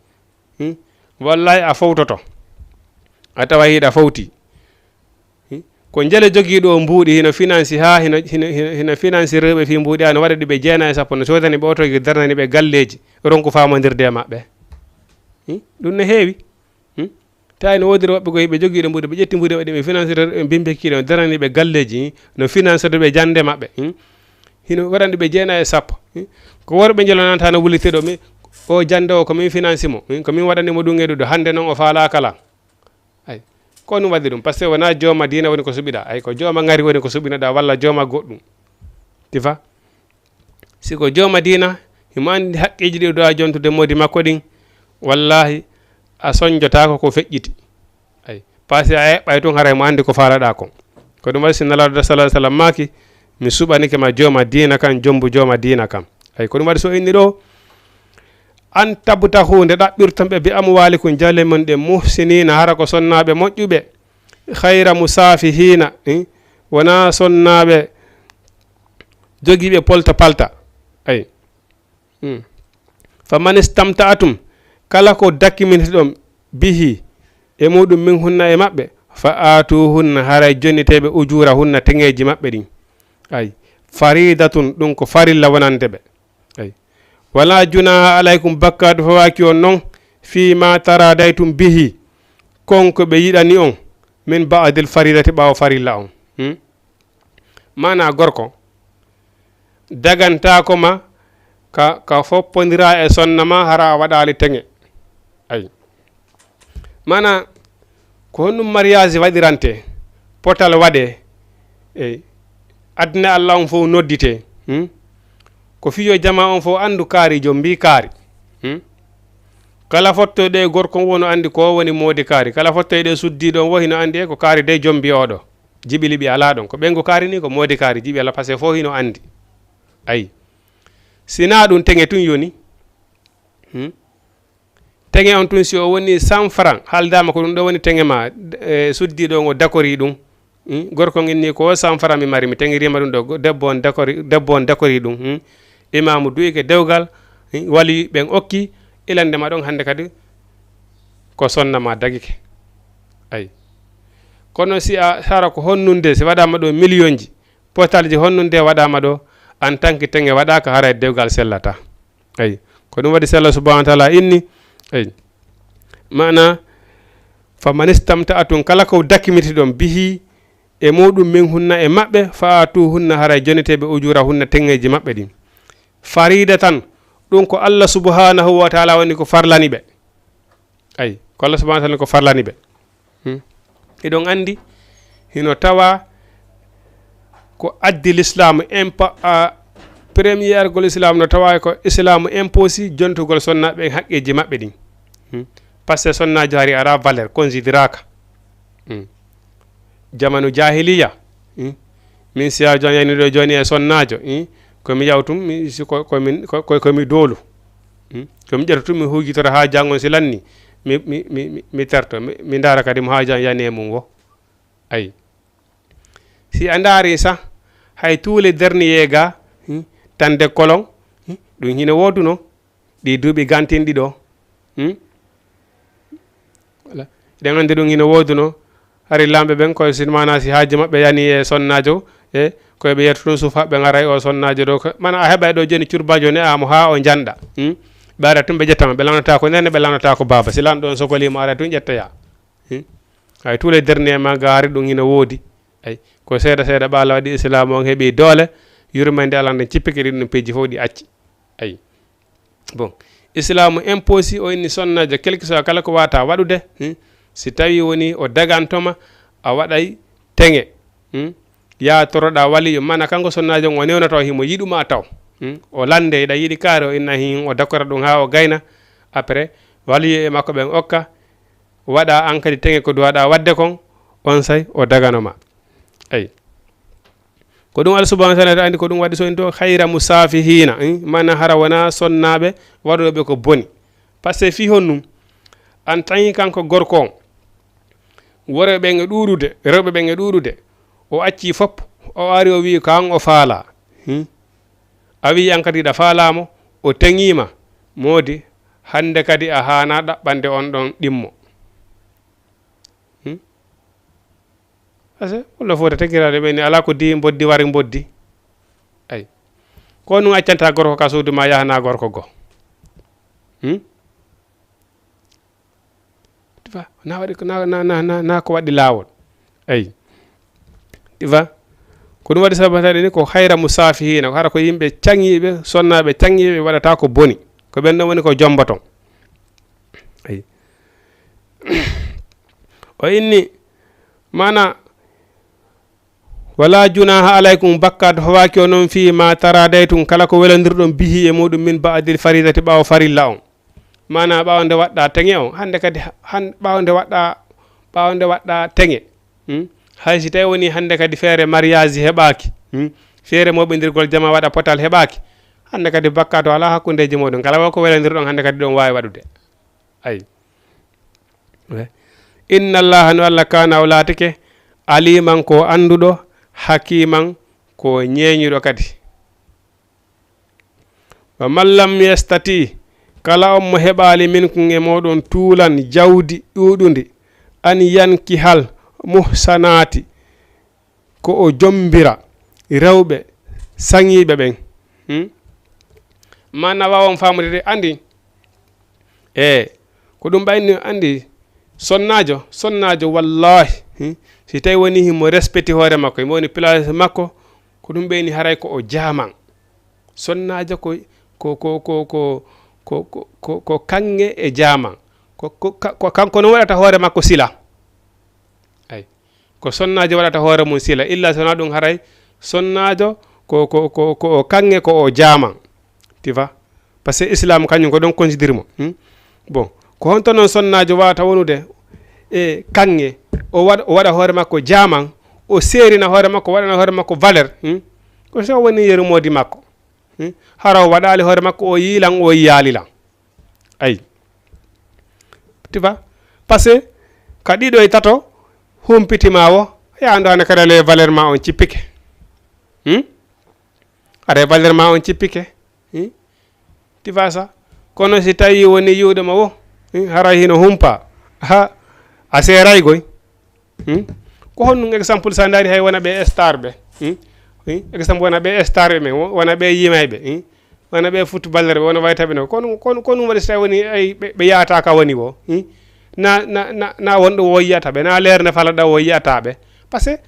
Hmm? Wallahi a fowtoto. A tawa hiɗa fowti. Hmm? Ko njele jogiiɗo o mbuuɗi, hino finansi haa, hino, hino, hino, hino finansi rewɓe fii mbuuɗi, ano waɗa ɗi ɓe jeenayi e sappo, no soodani ɓe otoji, darnani ɓe galleeji, ronku faamondirde e maɓɓe. Hmm? Ɗum no heewi. Hmm? Tawi no woodiri woɓɓe ko ɓe jogiiɗo mbuuɗi, ɓe ƴetti mbuuɗi, waɗi ɓe finansirde, ɓe bimbi kiiɗe, darani ɓe galleeji, no finansirde ɓe jannde maɓɓe. Hmm? Hino waɗani ɓe jeenayi e sappo. Hmm? Ko worɓe njelonanta no wulliti ɗo, mi, o jannde o ko min finansi mo. Hmm? Ko min waɗani mo ɗum e ɗum ɗo. Hannde noon o faalaaka lan. Ay. Ko ɗum waɗi ɗum, parce que wonaa jooma diina woni ko suɓiɗaa. Ay, ko jooma ŋari woni ko suɓinoɗaa, walla jooma goɗɗum. Tifa? Si ko jooma diina, himo anndi haqqeeji ɗi o ɗo jontude moodi makko ɗin, wallahi, a sonjotaako ko feƴƴiti. Ay, parce que a eɓɓay tun haray mo anndi ko faalaɗaa kon. Ko ɗum waɗi si Nelaaɗo sallallahu alaihi wa sallam maaki, "Mi suɓanike ma jooma diina kan, jombu jooma diina kan." Ay, ko ɗum waɗi so inni ɗo, "An tabtahu, nde ɗaɓɓirton ɓe, bi amwalikum, jale mon ɗe, muhsinina, hara ko sonnaaɓe moƴƴuɓe, khayra musafihina, eh, wonaa sonnaaɓe jogiiɓe polta palta." Ay. Hmm. "Fa man istamta'atum, kala ko dakkimintiɗon bihi, e muɗum min hunna e maɓɓe, fa aatuhunna, haray joniteeɓe ujuurahunna teŋeeji maɓɓe ɗin." Ay, faridatun, ɗum ko farilla wonande ɓe. Ay. "Wala junaha alaykum, bakkaatu fawaaki on non, fi ma taradaytum bihi, kon ko ɓe yiɗani on, min ba'dil faridati, ɓaawo farilla on." Hmm? Maanaa gorko, dagantaako ma ka, ka foppondiraa e sonna ma hara a waɗaali teŋe. Ay. Maanaa, ko honɗum mariage waɗirante, potal waɗee, e addina Allah on fof nodditee, hmm? Ko fiyo jama on fof anndu kaari, jom mbi kaari. Hmm? Kala fottoyɗo e gorko on woni anndi ko woni moodi kaari. Kala fottoyɗo e suddiiɗo on wo hino anndi e ko kaari dey jom mbi oɗo. Jiɓi liɓi alaa ɗon. Ko ɓeyngu kaari ni ko moodi kaari jiɓi alaa, parce que fof hino anndi. Ayi. Sinaa ɗum teŋe tun yoni. Hmm? Teŋe on tun si o woni cent francs, haaldaama ko ɗum ɗo woni teŋe ma, e, suddiiɗo on o dakori ɗum. Hmm? Gorko on inni ko cent francs mi mari, mi teŋiriima ɗum ɗo. Go-, debbo on dakori, debbo on dakori ɗum. Hmm? Imaamu duyike dewgal, hmm? Wali ɓen okki, ilande ma ɗon hannde kadi ko sonna ma dagike. Ayi. Kono si a sara ko honnunde, si waɗaama ɗo millionji, potalji honnunde waɗaama ɗo, en tant que teŋe waɗaaka, haray dewgal sellata. Ayi. Ko ɗum waɗi si Allah subhanahu wa taala inni, ayi. Maana, "Fa man istamta'atum," kala ko dakimiti ɗon, "bihi," e muɗum, "min hunna e maɓɓe, fa atuhunna," haray joniteɓe, "ujurahunna," teŋeeji maɓɓe ɗin. "Faridatan," ɗum ko Allah subhanahu wa taala woni ko farlani ɓe. Ayi, ko Allah subhanahu wa taala ko farlani ɓe. Hmm? Eɗon anndi, hino tawa ko addi l'islam impa-, a, première gol islam no tawa ko islam imposi jontugol sonnaaɓe en haqqeeji maɓɓe ɗin. Hmm? Parce que sonnaajo hari ara valeur, considéraka. Hmm. Jamanu jahiliya, hmm? Min si a jon-, yani ɗo jooni e sonnaajo, hmm? Ko mi yaw tun, mi, si ko, ko min, ko, ko, ko mi doolu. Hmm? Ko mi ƴetta tun, mi huujitora haa janngo si lanni, mi, mi, mi, mi, mi terto, mi, mi ndaara kadi mo haa jan yani e mum wo. Ayi. Si a ndaari sa, hay tuule dernier ga, hmm? Tande kolon, hmm? Ɗum hino wooduno. Ɗi duuɓi gantinɗi ɗo. Hmm? Wala. Eɗen anndi ɗum hino wooduno. Hari laamɓe ɓen koye si, maana si haaji maɓɓe yani e sonnaajo, e koye ɓe yetto ɗum suufa ɓe ngaray o sonnaajo ɗo. Ko, maana a heɓay ɗo jooni curbaajo ne a mo haa o janɗa. Hmm? Ɓe ara tun ɓe ƴettama, ɓe lannotaako nene, ɓe lannotaako baaba. Si lanɗo on sokoliima ara tun ƴettoya. Hmm? Hay tuule dernier ma gaari ɗum hino woodi. Ay, ko seeɗa seeɗa ɓaala waɗi Islaamu on heɓi doole, yurmande Allah nden cippike ɗin ɗum peeji fof ɗi acci. Ay. Bon, Islaamu imposi o inni sonnaajo, quel que soit kala ko wata waɗude, hmm, si tawi woni o dagantoma, a waɗay teŋe, hmm, yaa toroɗa waliyo, mana kanko sonnaajo on o newnato himo yiɗuma taw, hmm, o lande, iɗa yiɗi kaari, o inna hin, o dakkora ɗum haa o gayna, après, waliyo e makko ɓen okka, waɗa an kadi teŋe ko duwaɗa waɗde kon, on say o dagano ma. Ay. Ko ɗum Allah subhanahu wa taala andi ko ɗum waɗi so en to khayra musafihina, eh, mana hara wona sonnaaɓe waɗooɓe ko boni. Parce que fii honɗum? An tawi kanko gorko on, worɓe ɓen e ɗuuɗude, rewɓe ɓen e ɗuuɗude, o acci fop, o ari o wi'i ko an o faala. Hmm? A wi'i an kadi ɗa faalaamo, o teŋiima, moodi, hannde kadi a haana ɗaɓɓande on ɗon ɗimmo. Hmm? Parce que walla fota tegirade ɓe ni, alaa ko di mboddi wari mboddi. Ay. Ko ɗum accanta gorko ka suudu ma yahana gorko go. Hmm? Tu vois? Na waɗi ko, na, na, na, na, na ko waɗi laawol. Ay. Tu vois? Ko ɗum waɗi sabu tan ni ko khayra musafihina, ko hara ko yimɓe caŋiiɓe, sonnaaɓe caŋiiɓe waɗata ko boni. Ko ɓen ɗon woni ko jomboton. Ay. O inni, mana, "Wala junaha alaykum," bakkat howaaki on non, "fi ma taradaytum," kala ko welondirɗon, "bihi," e muɗum, "min ba'dil faridati," ɓaawo farilla on. Mana ɓaawo nde waɗɗa teŋe on, hannde kadi han-, ɓaawo nde waɗɗa, ɓaawo nde waɗɗa teŋe. Hmm? Hay si tawi woni hannde kadi feere mariage heɓaaki, hmm? Feere moɓindirgol jama waɗa potal heɓaaki, hannde kadi bakkat o alaa hakkundeji muɗum. Kala wo ko welondirɗon hannde kadi ɗon waawi waɗude. Ay. Inna Allaha, no Allah kana o laatike, aliman ko annduɗo, hakiman ko ñeeñuɗo kadi. Wa man lam yastati, kala on mo heɓaali minkum e mooɗon tuulan jawdi ɗuuɗundi, an yankihal muhsanaati, ko o jombira rewɓe saŋiiɓe ɓen. Hmm? Mana waawon faamude de, andi. E, ko ɗum ɓayni, andi, sonnaajo, sonnaajo, wallahi, hmm? Si tawi woni himo respecti hoore makko, himo woni place makko, ko ɗum ɓeyni haray ko o jaaman. Sonnaajo ko, ko, ko kaŋŋe e jaaman. Ko, ko, ka-, ko kanko no waɗata hoore makko sila. Ay. Ko sonnaajo waɗata hoore mum sila. Illa so wonaa ɗum haray sonnaajo ko, ko, ko, ko o kaŋŋe, ko o jaaman. Tu vois? Parce que islam kañum ko ɗon considéré mo. Hmm? Bon, ko honto noon sonnaajo waawata wonude e kaŋŋe, o waɗa, o waɗa hoore makko jaaman, o seerina hoore makko, waɗana hoore makko valeur. Hmm? Ko so woni yeru moodi makko. Hmm? Hara o waɗaali hoore makko, o yiilan, o yiyaali lan. Ayi. Tu vois? Parce que ka ɗiɗo e tato, humpiti ma wo, yaando hane kadi le valeur ma on cippike. Hmm? Aɗa e valeur ma on cippike. Hmm? Tu vois ça? Kono si tawi woni yiwde ma wo, hmm? Haray hino humpa. Ha, a seeray goy. Hmm? Ko honɗum exemple sa ndaari hay wona ɓe star ɓe? Hmm? Hmm? Exemple wona ɓe star ɓe men, wo-, wona ɓe yimayɓe. Hmm? Wona ɓe footballeur ɓe, wona waytaɓe no. Kono, kono, kono waɗi so tawi woni ay ɓe, ɓe yaata ka woni wo. Hmm? Na, na, na, na wonɗo wo yiyata ɓe, na leer ne fala ɗa wo yiyata ɓe. Parce que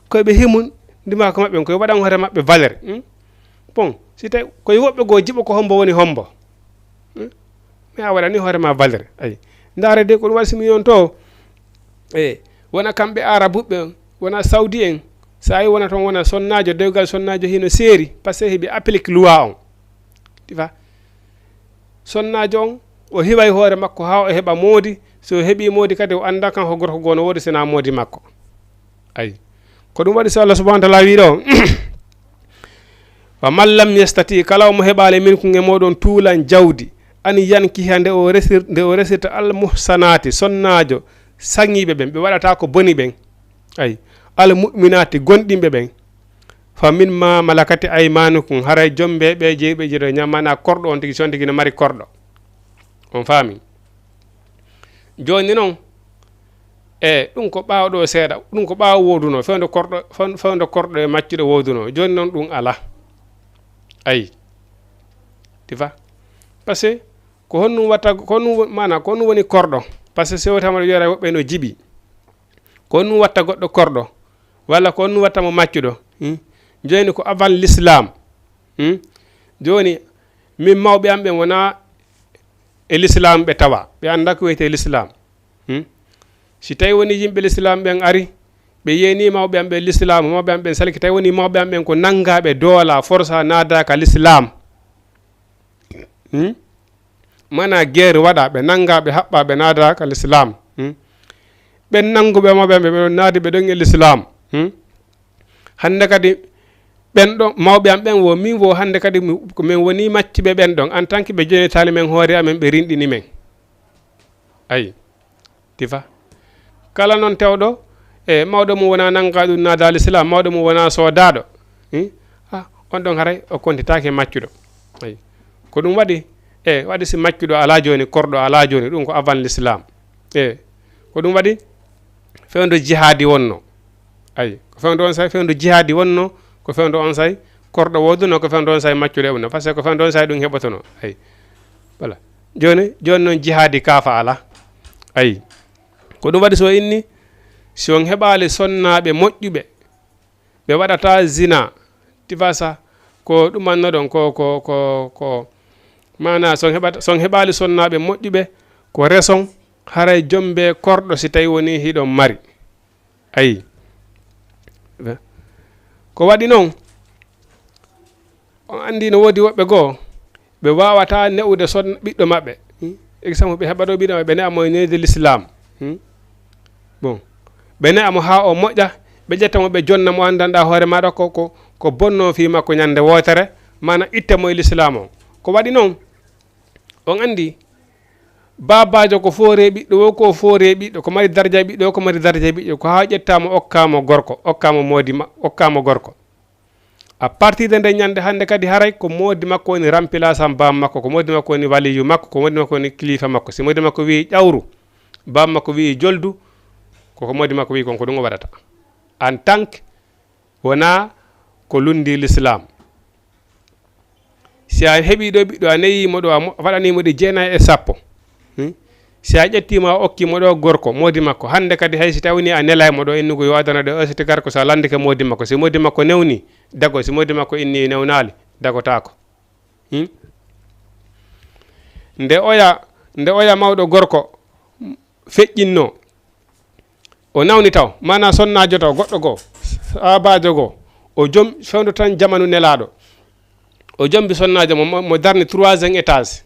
koye ɓe himun ndimaka maɓɓe, koye waɗan hoore maɓɓe valeur. Hmm? Bon, si tawi koye woɓɓe goo jiɓo ko hombo woni hombo. Hmm? Mais a waɗani hoore ma valeur. Ayi. Ndaare de ko ɗum waɗi si mi on to. E, wona kamɓe Arabuɓe on, wona Saudi en. Sa yi wona toon wona sonnaajo, dewgal sonnaajo hino seeri, parce que heɓi applique loi on. Tu vois? Sonnaajo on, o hiway hoore makko haa o heɓa moodi. So o heɓi moodi kadi, o annda kan ko gorko goo no woodi, sina moodi makko. Ayi. Ko ɗum waɗi so Allah subhanahu wa ta'ala wi ɗo, "Wa man lam yastati," kala mo heɓaali minkum e mooɗon tuulan jawdi, an yankiha nde o resir-, nde o resirta al muhsanaati, sonnaajo saŋiiɓe ɓen, ɓe waɗata ko boni ɓen. Ayi. Al mu'minaati, gonɗinɓe ɓen. Fa min ma malakati aymanukum, haray jombe ɓe jeyi ɓe jeyi ñamana korɗo on tigi, si on tigi no mari korɗo. On faami? Jooni non, e ɗum ko ɓaawo ɗo seeɗa, ɗum ko ɓaawo woodunoo, fewndo korɗo, few-, fewndo korɗo e maccuɗo woodunoo. Jooni non ɗum alaa. Ayi. Tu vois? Parce que ko honɗum watta, ko honɗum wo-, maana, ko honɗum woni korɗo? Parce que si o wiyama ɗo yora woɓɓe no jiɓi. Ko honɗum watta goɗɗo korɗo? Walla ko honɗum watta mo maccuɗo? Hmm? Jooni ko avant l'islam. Hmm? Jooni, min mawɓe am ɓen wona e l'islam ɓe tawa. Ɓe annda ko wiyetee l'islam. Hmm? Si tawi woni yimɓe l'islam ɓen ari, ɓe yeeni mawɓe am ɓen l'islam, mawɓe am ɓen salki, tawi woni mawɓe am ɓen ko nanngaaɓe doola, forsa naada ka l'islam. Hmm? Mana guerre waɗa, ɓe nannga, ɓe haɓɓa, ɓe naada ka l'islam. Hmm? Ɓen nannguɓe mawɓe am ɓe, ɓe ɗon naadi ɓe ɗon e l'islam. Hmm? Hannde kadi ɓen ɗon mawɓe am ɓen wo min wo hannde kadi mi, ko min woni maccuɓe ɓen ɗon, en tant que ɓe jonitaali men hoore amen, ɓe rinɗini men. Ayi. Tu vois? Kala non tewɗo, e mawɗo mum wona nannga ɗum naada l'islam, mawɗo mum wona soodaaɗo. Hmm? Ah, on ɗon haray o kontitaake maccuɗo. Ayi. Ko ɗum waɗi, e waɗi si maccuɗo alaa jooni, korɗo alaa jooni, ɗum ko avant l'islam. E ko ɗum waɗi, fewndo jihaadi wonno. Ayi, ko fewndo on say, fewndo jihaadi wonno, ko fewndo on say, korɗo wooduno, ko fewndo on say, maccuɗo e wonno. Parce que ko fewndo on say ɗum heɓotono. Ayi. Voilà. Jooni, jooni non jihaadi kaafa alaa. Ayi. Ko ɗum waɗi so inni, si on heɓaali sonnaaɓe moƴƴuɓe, ɓe waɗata zina, tu vois ça, ko ɗum annoɗon, ko, ko, ko, ko, maana, son heɓata, son heɓaali sonnaaɓe moƴƴuɓe, ko reson, haray jombe korɗo si tawi woni hiɗon mari. Ayi. Ko waɗi non, on anndi no woodi woɓɓe goo, ɓe waawata ne'ude son ɓiɗɗo maɓɓe. Hmm? Exemple, ɓe heɓa ɗo ɓiɗɗo maɓɓe, ɓe ne'a mo e needi l'islam. Hmm? Bon. Ɓe ne'a mo haa o moƴƴa, ɓe ƴetta mo, ɓe jonna mo, anndanɗa hoore maaɗa ko, ko, ko bonno fii makko ñande wootere, maana itte mo e l'islam o. Ko waɗi non, on anndi, baabaajo ko foore ɓiɗɗo, wo ko foore ɓiɗɗo, ko mari darja ɓiɗɗo, ko mari darja ɓiɗɗo, ko haa ƴetta mo, okka mo gorko, okka mo moodi ma-, okka mo gorko. À partir de nde ñande hannde kadi, haray ko moodi makko woni remplaçant baam makko, ko moodi makko woni waliyu makko, ko moodi makko woni kilifa makko. Si moodi makko wi'i ƴawru, baam makko wi'i joldu, ko ko moodi makko wi'i kon ko ɗum o waɗata. En tant que wona ko lundi l'islam. Si a heɓi ɗo ɓiɗɗo, a neyi mo ɗo, a mo-, a waɗani mo ɗi jeenayi e sappo. Hmm? Si a ƴetti mo, a okki mo ɗo gorko, moodi makko. Hannde kadi hay si tawni a nelay mo ɗo, innugo yo adana ɗo, o siti garko, so a landike moodi makko. Si moodi makko newni, dago. Si moodi makko inni newnaali, dagotaako. Hmm? Nde oya, nde oya mawɗo gorko feƴƴinno, o nawni taw, maana sonnaajo taw, goɗɗo goo, saabaajo goo, o jom fewndo tan jamanu nelaaɗo. O jombi sonnaajo mo, mo, mo darni troisième étage.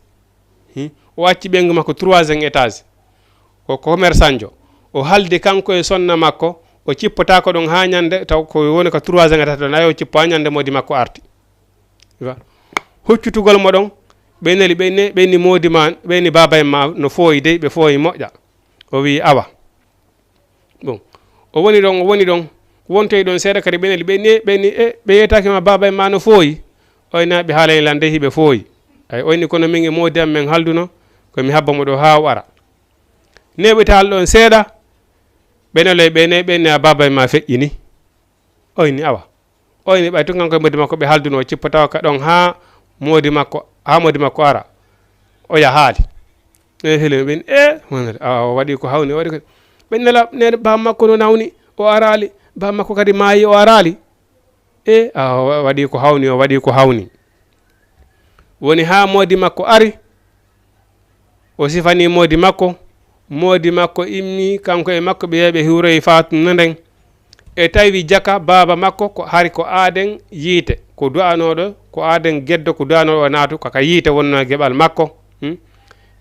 Hmm? O acci ɓeyngu makko troisième étage. Ko, ko commerçant jo. O haldi kanko e sonna makko, o cippotaako ɗon haa ñande, taw ko woni ka troisième étage ɗon, ayo, o cippo haa ñande moodi makko arti. Wa. Huccutugol mo ɗon, ɓe neli, ɓe ne, ɓe ni moodi ma, ɓe ni baabay ma no fooyi dey, ɓe fooyi moƴƴa. O wi'i, "Awa." Bon, o woni ɗon, o woni ɗon, wontoyi ɗon seeɗa kadi ɓe neli, ɓe ni, ɓe ni, "E, ɓe yeetaaki ma baabay ma no fooyi?" Oy na ɓe haalay lan dey hiɓe fooyi. Ay, oy ni kono min e moodi am men halduno, ko mi habba mo ɗo haa o ara. Neeɓitaal ɗon seeɗa, ɓe neloy ɓe ne, ɓe ne a baabay ma feƴƴini. Oy ni awa. Oy ni ɓay tun kanko e moodi makko ɓe halduno, o cippotawa ka ɗon haa moodi makko, haa moodi makko ara. O yahaali. E heli ɓen, e, wonde, awa, o waɗi ko hawni, o waɗi ko, ɓe nela, ne ba makko no nawni, o araali, ba makko kadi maayi, o araali. E, awa, o waɗi ko hawni, o waɗi ko hawni. Woni haa moodi makko ari, o sifani moodi makko. Moodi makko immi, kanko e makko ɓe yehi ɓe hiwroyi Faatuma nden. E tawi jaka baaba makko ko hari ko aaden yiite, ko du'anooɗo, ko aaden geddo, ko du'anooɗo o naatu, ko ka yiite wonnoo geɓal makko. Hmm?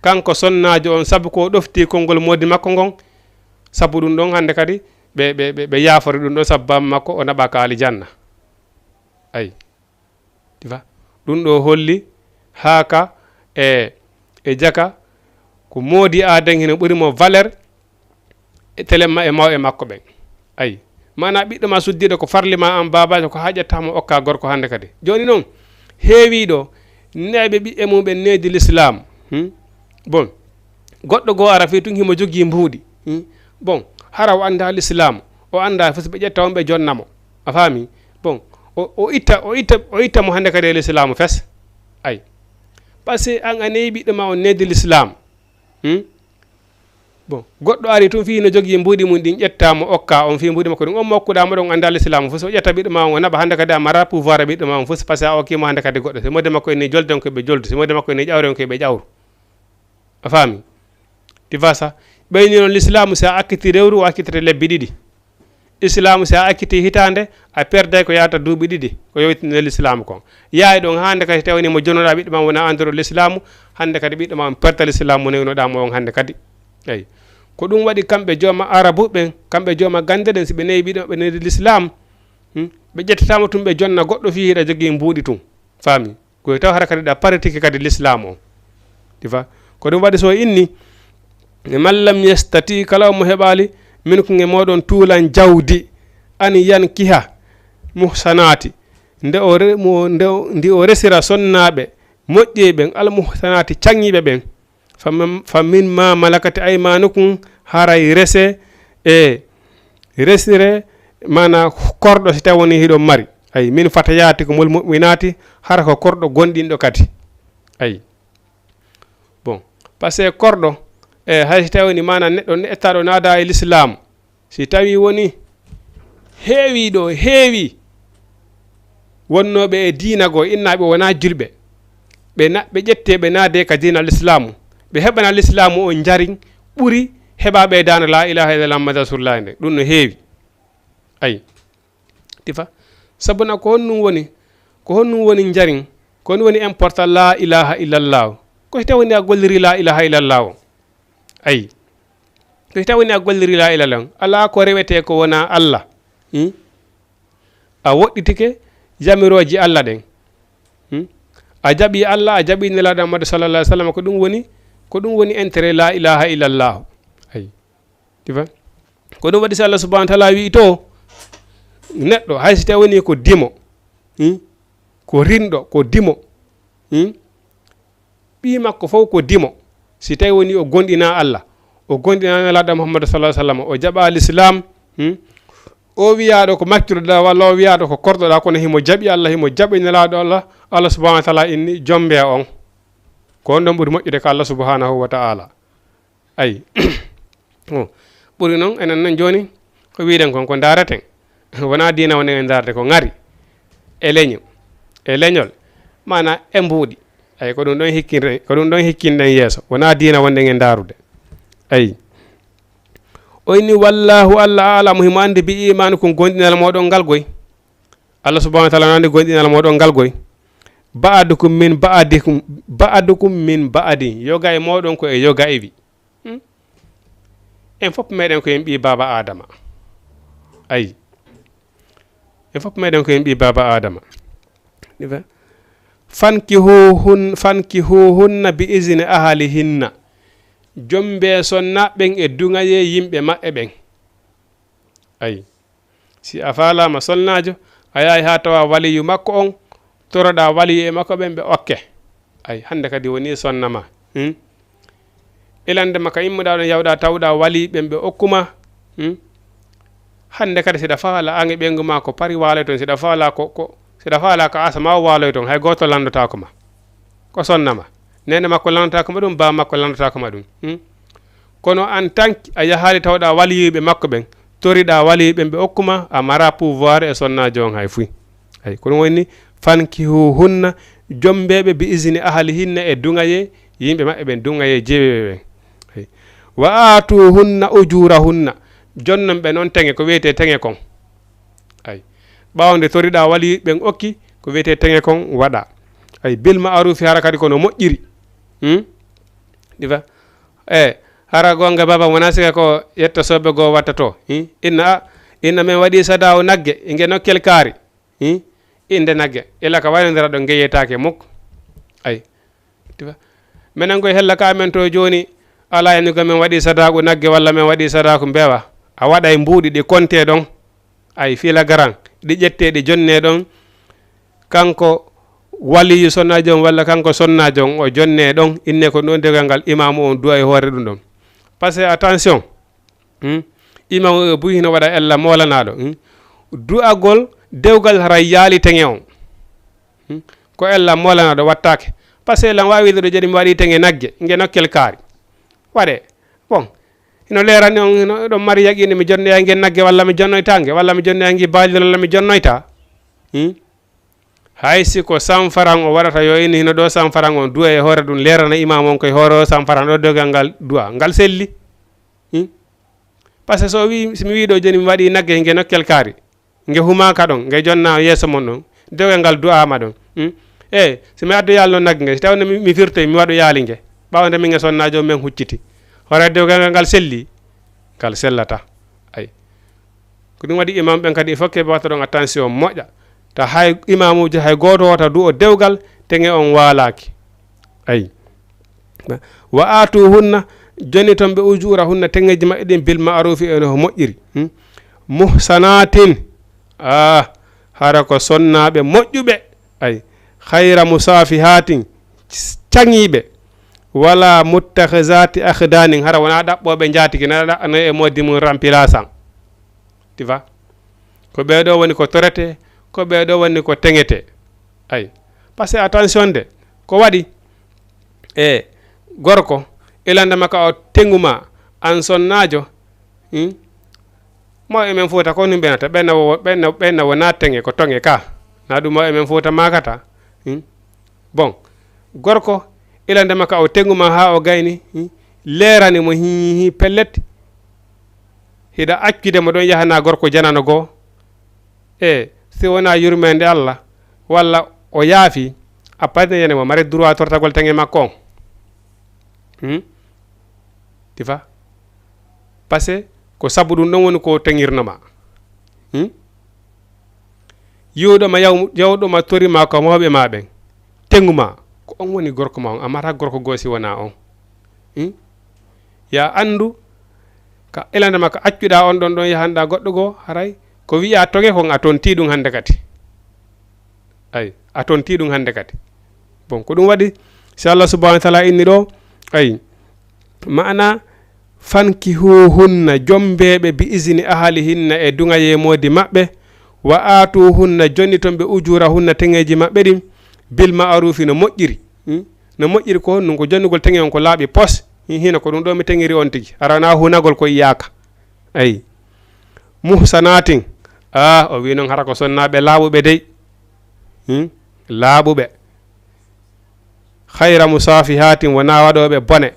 Kanko sonnaajo on, sabu ko o ɗofti konngol moodi makko ngon, sabu ɗum ɗon hannde kadi ɓe, ɓe, ɓe, ɓe yaafori ɗum ɗon, sabu baaba makko o naɓa ka alijanna. Ayi. Tifa. Ɗum ɗo holli haa ka e, e jaka ko moodi aaden hino ɓuri mo valeur e tele ma-, e mawɓe makko ɓen. Ayi. Maana ɓiɗɗo ma suddiiɗo ko farli ma an baabaajo ko haaƴataa mo okka gorko hannde kadi. Jooni noon, heewiiɗo neeɓe ɓiɓɓe mum ɓen needi l'islam. Hmm? Bon. Goɗɗo goo ara fii tun himo jogii mbuuɗi. Hmm? Bon, hara o anndaa l'islam. O anndaa fes ɓe ƴetta on ɓe jonna mo. A faami? Bon, o, o itta, o itta, o itta mo hannde kadi e l'islam fes. Ay. Parce que an a neeɓi ɓiɗɗo ma on needi l'islam. Hmm? Bon, goɗɗo ari tun fii no jogii mbuuɗi mum ɗin ƴetta mo okka on fii mbuuɗi makko ɗin. On mo okkuɗaa mo ɗon anndaa l'islam fes. O ƴetta ɓiɗɗo ma on o naɓa hannde kadi a mara pouvoir e ɓiɗɗo ma on fes parce que a okki mo hannde kadi goɗɗo. Si moodi makko en ni jolden ko ɓe joldu. Si moodi makko en ni ƴawren ko ɓe ƴawru. A faami? Ti fasa. Ɓeyni noon l'islam si a akkiti rewru o akkitete lebbi ɗiɗi. Islaamu, si a accitii hitaande, a perday ko yahata duuɓi ɗiɗi, ko yowiti nder lislaamu kon. Yahay ɗon haa hannde kadi, tawi ni mo jonnoɗaa ɓiɗɗo ma wona anndoro lislaamu, hannde kadi ɓiɗɗo ma on perta lislaamu mo newnoɗaa mo on hannde kadi. Eyi. Ko ɗum waɗi kamɓe jooma Arabu ɓen, kamɓe jooma gannde ɗen, si ɓe newi ɓiɗɗo maɓɓe newdi lislaam, hmm, ɓe ƴettataama tun ɓe jonna goɗɗo fii hiɗa jogii mbuuɗi tun. Faami? Ko taw hara kadi ɗa paritike kadi lislaamu on. Ti fa? Ko ɗum waɗi so inni, "Man lam yastati", kala mo heɓaali, "minkum", e mooɗon, "tuulan jawdi, an yankiha muhsanaati", nde o re-, mo, nde o, ndi o resira sonnaaɓe moƴƴi ɓen, "al muhsanaati", caŋŋiiɓe ɓen, "fa min, fa min ma malakat aymanukum", haray rese e resire, maana korɗo si tawi woni hiɗon mari. Ay, "min fatayatikum al mu'minati", hara ko korɗo gonɗinɗo kadi. Ay. Bon, parce que korɗo, e, hay si tawi woni maana neɗɗo neɗɗaɗo naada e lislaam, si tawi woni heewi ɗo, heewi wonnooɓe e diina goo, innaaɓe wonaa julɓe, ɓe na-, ɓe ƴettee, ɓe naadee ka diina lislaamu, ɓe heɓana lislaamu on njariñ ɓuri heɓaaɓe e daande laa ilaaha illallah Muhammadu Rasulullah nden. Ɗum no heewi. Ayi. Ti fa? Sabu na ko honɗum woni, ko honɗum woni njariñ, ko honɗum woni important laa ilaaha illallah? Ko si tawi woni a golliri laa ilaaha illallah o? Ayi. Ko si tawi woni a golliri laa ilaaha illallah, alaa ko rewetee ko wonaa Allah. Hmm? A woɗɗitike yamirooji Allah ɗen. Hmm? A jaɓi Allah, a jaɓi Nelaaɗo Muhammadu sallallahu alaihi wasallam, ko ɗum woni, ko ɗum woni intérêt laa ilaaha illallah. Ayi. Ti fa? Ko ɗum waɗi si Allah subhanahu wa ta'ala wi'i to, neɗɗo, hay si tawi woni ko dimo, hmm? Ko rinɗo, ko dimo, hmm? Ɓii makko fof ko dimo. Si tawi woni o gonɗinaa Allah, o gonɗinaa Nelaaɗo Muhammadu sallallahu alaihi wasallam, o jaɓaa lislaam, hmm? O wiyaaɗo ko maccuɗoɗaa, walla o wiyaaɗo ko korɗoɗaa, kono himo jaɓi Allah, himo jaɓi Nelaaɗo Allah, Allah subhanahu wa ta'ala inni, "Jombe on." Ko on ɗon ɓuri moƴƴude ka Allah subhanahu wa ta'ala. Ayi. O ɓuri noon, enen noon jooni, ko wiiɗen kon, ko ndaareten. Wonaa diina wonɗen e ndaarde, ko ŋari, e leño, e leñol, maanaa e mbuuɗi. Ayi, ko ɗum ɗon hikkinɗen, ko ɗum ɗon hikkinɗen yeeso. Wonaa diina wonɗen e ndaarude. Ayi. O inni, "Wallaahu, Allah, a'lamu, himo anndi, bi iimaanukum, gonɗinal mooɗon ngal goy." Allah subhanahu wa ta'ala no anndi gonɗinal mooɗon ngal goy. Ba'adukum min ba'adikum, ba'adukum min ba'adin. Yoga e mooɗon ko e yoga iwi. Hmm? En fof meɗen ko en ɓii baaba Adama. Ayi. En fof meɗen ko en ɓii baaba Adama. Ɗi fe-, fankihuhun-, fankihuhunna bi izni ahalihinna. Jombe sonna ɓen e duŋaye yimɓe maɓɓe ɓen. Ayi. Si a faalaama sonnaajo, a yahay haa tawa waliyu makko on, toroɗaa waliyu e makko ɓen, ɓe okke. Ayi, hannde kadi woni sonna ma. Hmm? Ilande ma ka immuɗaa ɗon, yawɗaa tawɗaa waliyu ɓen, ɓe okku ma. Hmm? Hannde kadi siɗa faala an e ɓeyngu ma ko pari waaloy ton, siɗa faala ko, ko, siɗa faala ko asama o waaloy ton, hay gooto lanndotaako ma. Ko sonna ma. Neene makko lanndotaako ma ɗum, baa makko lanndotaako ma ɗum. Hmm? Kono en tant que a yahaali tawɗaa waliyuɓe makko ɓen, toriɗaa waliyuɓe ɓen ɓe okku ma, a mara pouvoir e sonnaajo on hay fuy. Ay, ko ɗum woni fankihuhunna, jombeeɓe bi izni ahalihinna e duŋayee yimɓe maɓɓe ɓen, duŋayee jeeweeɓe ɓen. Ay. Wa aatuhunna ujurahunna, jonnon ɓe noon teŋe, ko wiyetee teŋe kon. Ay. Ɓaawo nde toriɗaa waliyuɓe ɓen okki, ko wiyetee teŋe kon waɗa. Ay, bil ma'arufi hara kadi kono moƴƴiri. Hmm? Ɗi fa-, e, hara goonga baaba wonaa sika ko yetta soɓe goo watta to. Hmm? Inna, a, inna men waɗi sadaawu nagge, inge nokkel kaari. Hmm? Innde nagge, ila ka waynondira ɗo ngeyetaake muk. Ay. Ɗi fa-, menen koye hella ka men to jooni, alaa e nuga men waɗi sadaaku nagge walla men waɗi sadaaku mbeewa. A waɗay mbuuɗi ɗi kontee ɗon. Ay, fila garan, ɗi ƴettee, ɗi jonnee ɗon. Kanko waliyu sonnaajo on walla kanko sonnaajo on, o jonnee ɗon. Innee ko ɗon dewgal ngal imaamu on du'a e hoore ɗum ɗon. Parce que attention, hmm, imaamu o buy hino waɗa ella moolanaaɗo, hmm. Du'agol dewgal hara yaali teŋe on. Hmm. Ko ella moolanaaɗo wattaake. Parce que lan waawi wiide ɗo jadi mi waɗi teŋe nagge, nge nokkel kaari. Waɗee. Bon, hino leerani on, hino ɗon mari yaqiine mi jonnoya nge nagge walla mi jonnoytaa nge, walla mi jonnoya nge baalirol walla mi jonnoytaa. Hmm? Hay si ko sanfaran o waɗata, yo inni hino ɗo sanfaran on du'a e hoore ɗum, leerana imaamu on koye hoore o sanfaran ɗo dewgal ngal du'a, ngal selli. Hmm? Parce que so o wi, si mi wi ɗo jooni mi waɗi nagge nge nokkel kaari, nge humaaka ɗon, nge jonna yeeso mon ɗon, dewgal ngal du'aama ɗon. Hmm? E, si mi addoyaali noon nagge nge, si tawno mi, mi firtoy, mi waɗoyaali nge, ɓaawo nde min e sonnaajo men hucciti, hoore dewgal ngal, ngal selli? Ngal sellata. Ay. Ko ɗum waɗi imam ɓen kadi, il faut que ɓe watta ɗon attention moƴƴa. Ta hay imamuji hay gooto wota du'o dewgal, teŋe on waalaaki. Ay. Wa aatuhunna, joni ton ɓe ujurahunna, teŋeji maɓɓe ɗin, bil ma'rufi, e no moƴƴiri. Hmm? Muhsanatin, ah, hara ko sonnaaɓe moƴƴuɓe. Ay, khayra musafihatin, caŋiiɓe, wala muttakhizati akhdanin, hara wonaa ɗaɓɓooɓe njaatigi, na ɗaɓɓano e moodi mum remplaçant. Tu vois? Ko ɓee ɗoo woni ko torete, ko ɓee ɗoo woni ko teŋete. Ay, parce que attention de, ko waɗi e gorko, ilande ma ka o teŋu ma, an sonnaajo, hmm? Mawɓe men Fuuta ko ni mbenata, ɓenna wo-, ɓenna, ɓenna wonaa teŋe, ko toŋe ka. Na ɗum mawɓe men Fuuta maakata. Hmm? Bon, gorko, ilande ma ka o teŋu ma haa o gayni, hmm? Leerani mo hi, hi pellet. Hiɗa accude mo ɗon yahana gorko janano goo. E, si wonaa yurmeende Allah, walla o yaafi, a paɗinayane mo, mare droit tortagol teŋe makko on. Hmm? Ti fa? Parce que ko sabu ɗum ɗon woni ko teŋirno ma. Hmm? Yiwɗo ma yaw-, yawɗo ma tori ma ko mawɓe ma ɓen. Teŋu ma, ko on woni gorko ma on, a mara gorko goo si wonaa on. Hmm? Ya anndu, ka ilande ma ka accuɗaa on ɗon, ɗon yahanɗaa goɗɗo goo, haray ko wi'aa toŋe kon a tontii ɗum hannde kadi. Ay, a tontii ɗum hannde kadi. Bon, ko ɗum waɗi, si Allah subhanahu wa taala inni ɗoo, ay, maana, fankihuhunna, jombeeɓe, bi izni ahalihinna, e duŋayee moodi maɓɓe, wa aatuhunna, jonni ton ɓe ujurahunna, teŋeeji maɓɓe ɗin, bil ma'rufi, no moƴƴiri. Hmm? No moƴƴiri ko honɗum? Ko jonnugol teŋe on ko laaɓi pos. Hi-, hino ko ɗum ɗoo mi teŋiri on tigi. Hara wonaa hunagol ko yiyaaka. Ay. Muhsanatin. Ah, o wii noon hara ko sonnaaɓe laaɓuɓe dey. Hmm? Laaɓuɓe. Khayra musafihatin, wonaa waɗooɓe bone.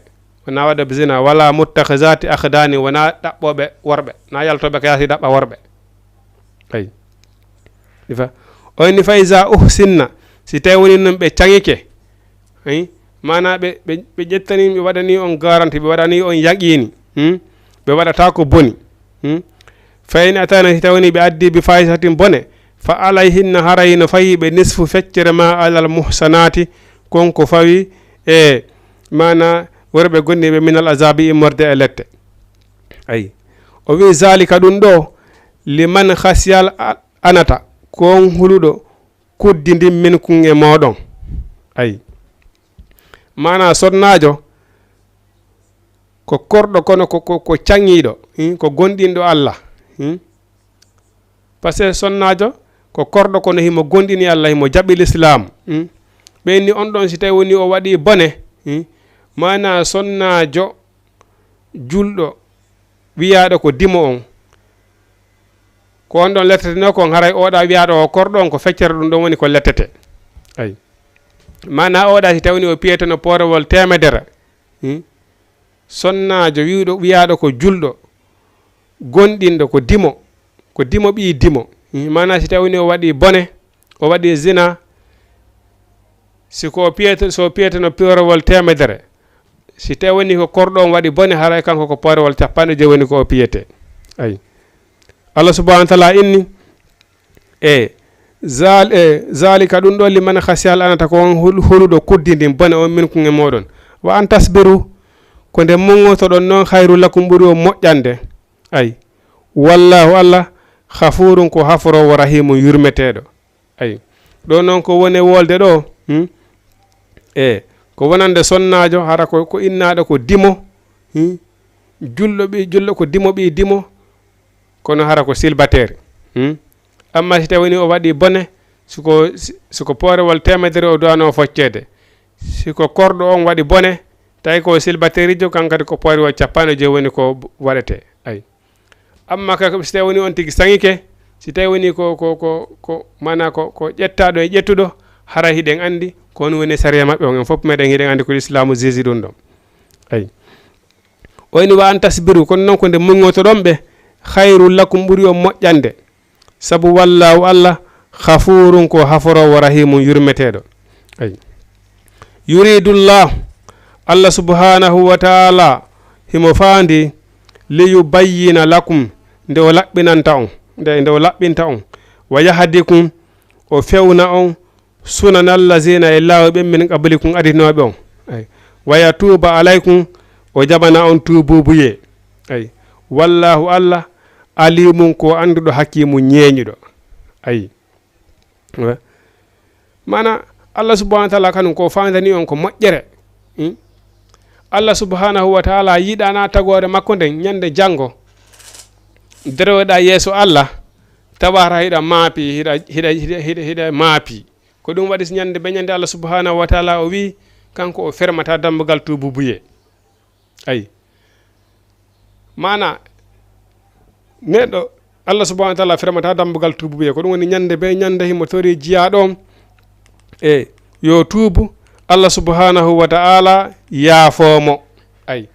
Wonaa waɗooɓe zina. Wala muttakhizati akhdani, wonaa ɗaɓɓooɓe worɓe. Na yaltooɓe ka yaasi ɗaɓɓa worɓe. Ay. Ifa. O inni fa iza uhsinna, Si tawi woni noon ɓe caŋike, maanaa ɓe ɓe ƴettani ɓe waɗani on garanti, ɓe waɗani on yaqiini, ɓe waɗataa ko boni. Fa in atayna, si tawi woni ɓe addi bi fahisatin bone, fa alayhinna, haray no fayi ɓe nisfu feccere ma alal muhsanaati, kon ko fawi e maanaa worɓe gonɗiiɓe minal azabi immorde e lette. Ayi. O wi zalika ɗum ɗo liman khasiyal anata, ko on huluɗo kuddi ndin min kun e mooɗon. Ayi. Maanaa sonnaajo ko korɗo kono ko ko, ko caŋiiɗo, ko gonɗinɗo Allah. Parce que sonnaajo ko korɗo kono himo gonɗini Allah, himo jaɓi lislaam. Ɓe inni on ɗon si tawi woni o waɗi bone, maanaa sonnaajo julɗo wiyaaɗo ko dimo on, ko on ɗon letteteno kon, haray oɗa wiyaaɗo o korɗo on ko feccere ɗum ɗon woni ko lettete. Ayi. Maanaa oɗa si tawi woni o piyeteno poorewol teemedere, sonnaajo wiwɗo wiyaaɗo ko julɗo gonɗinɗo ko dimo, ko dimo ɓii dimo, maanaa si tawi woni o waɗi bone, o waɗi zina, si ko o piyete so piyeteno poorewol teemedere, si tawi woni ko korɗo on waɗi bone, haray kanko ko poorewol capanɗe joyi woni ko o piyete. Ayi. Allah subhanahu wa taala inni e zal e zalika ɗum ɗo liman khasiyal anata, ko on hul- huluɗo kuddi ndin bone on min kun e mooɗon. Wa an tasbiru, ko nde muŋotoɗon noon, khayru lakum, ɓuri on moƴƴande. Ayi. Wallahu, Allah, khafurun, ko haforoowo, rahimun, yurmeteeɗo. Ayi. Ɗo noon ko wone wolde ɗo, e ko wonande sonnaajo, hara ko ko innaaɗo ko dimo, julɗo ɓi julɗo ko dimo ɓii dimo, kono hara ko silbateeri. Amma si tawi woni o waɗi bone, siko siko poorewol teemedere o duwano focceede, siko korɗo on waɗi bone, tawi ko silbateerijo, kan kadi ko poorewol capanɗe joyi woni ko waɗetee. Ayi. Amma ka si tawi woni on tigi saŋike, si tawi woni ko ko ko ko maanaa ko ko ƴettaaɗo e ƴettuɗo, hara hiɗen anndi ko on woni sariya maɓɓe on. En fof meɗen hiɗen anndi ko lislaamu zizi ɗum ɗon. Ayi. O ini wa an tasbiru, kono noon ko nde muñotoɗon ɓe, khayrun lakum, ɓuri on moƴƴande. Sabu wallaahu Allah, khafuurun, ko haforoowo, rahiimun, yurmeteeɗo. Ayi. Yuridullahu, Allah subhanahu wa ta'ala, himo faandi, liyubayyina lakum, nde o laɓɓinanta on, nde, nde o laɓɓinta on, wa yahdikum, o fewna on, sunanal lazina, e laawi ɓen min qablikum, adinooɓe on. Ayi. Wa yatuuba alaykum, o jaɓana on tuubuubuyee. Ayi. Wallaahu Allah, alimun, ko annduɗo, hakimun, ñeeñuɗo. Ayi. Maana, Allah subhanahu wa ta'ala kanum ko faandani on ko moƴƴere. Hmm? Allah subhanahu wa ta'ala yiɗana tagoore makko nden ñande janngo. Deroyoɗa yeeso Allah, tawa hara hiɗa maapi, hiɗa, hiɗa, hiɗa, hiɗa, hiɗa maapi. Ko ɗum waɗi so ñande be ñande Allah subhanahu wa ta'ala o wi, kanko o fermata dambugal tuubuubuyee. Ayi. Maana, neɗɗo, Allah subhanahu wa ta'ala fermata dambugal tuubuubuyee. Ko ɗum woni ñande be ñande himo tori jiyaaɗo on. E, yo tuubu, Allah subhanahu wa ta'ala yaafoo mo. Ayi.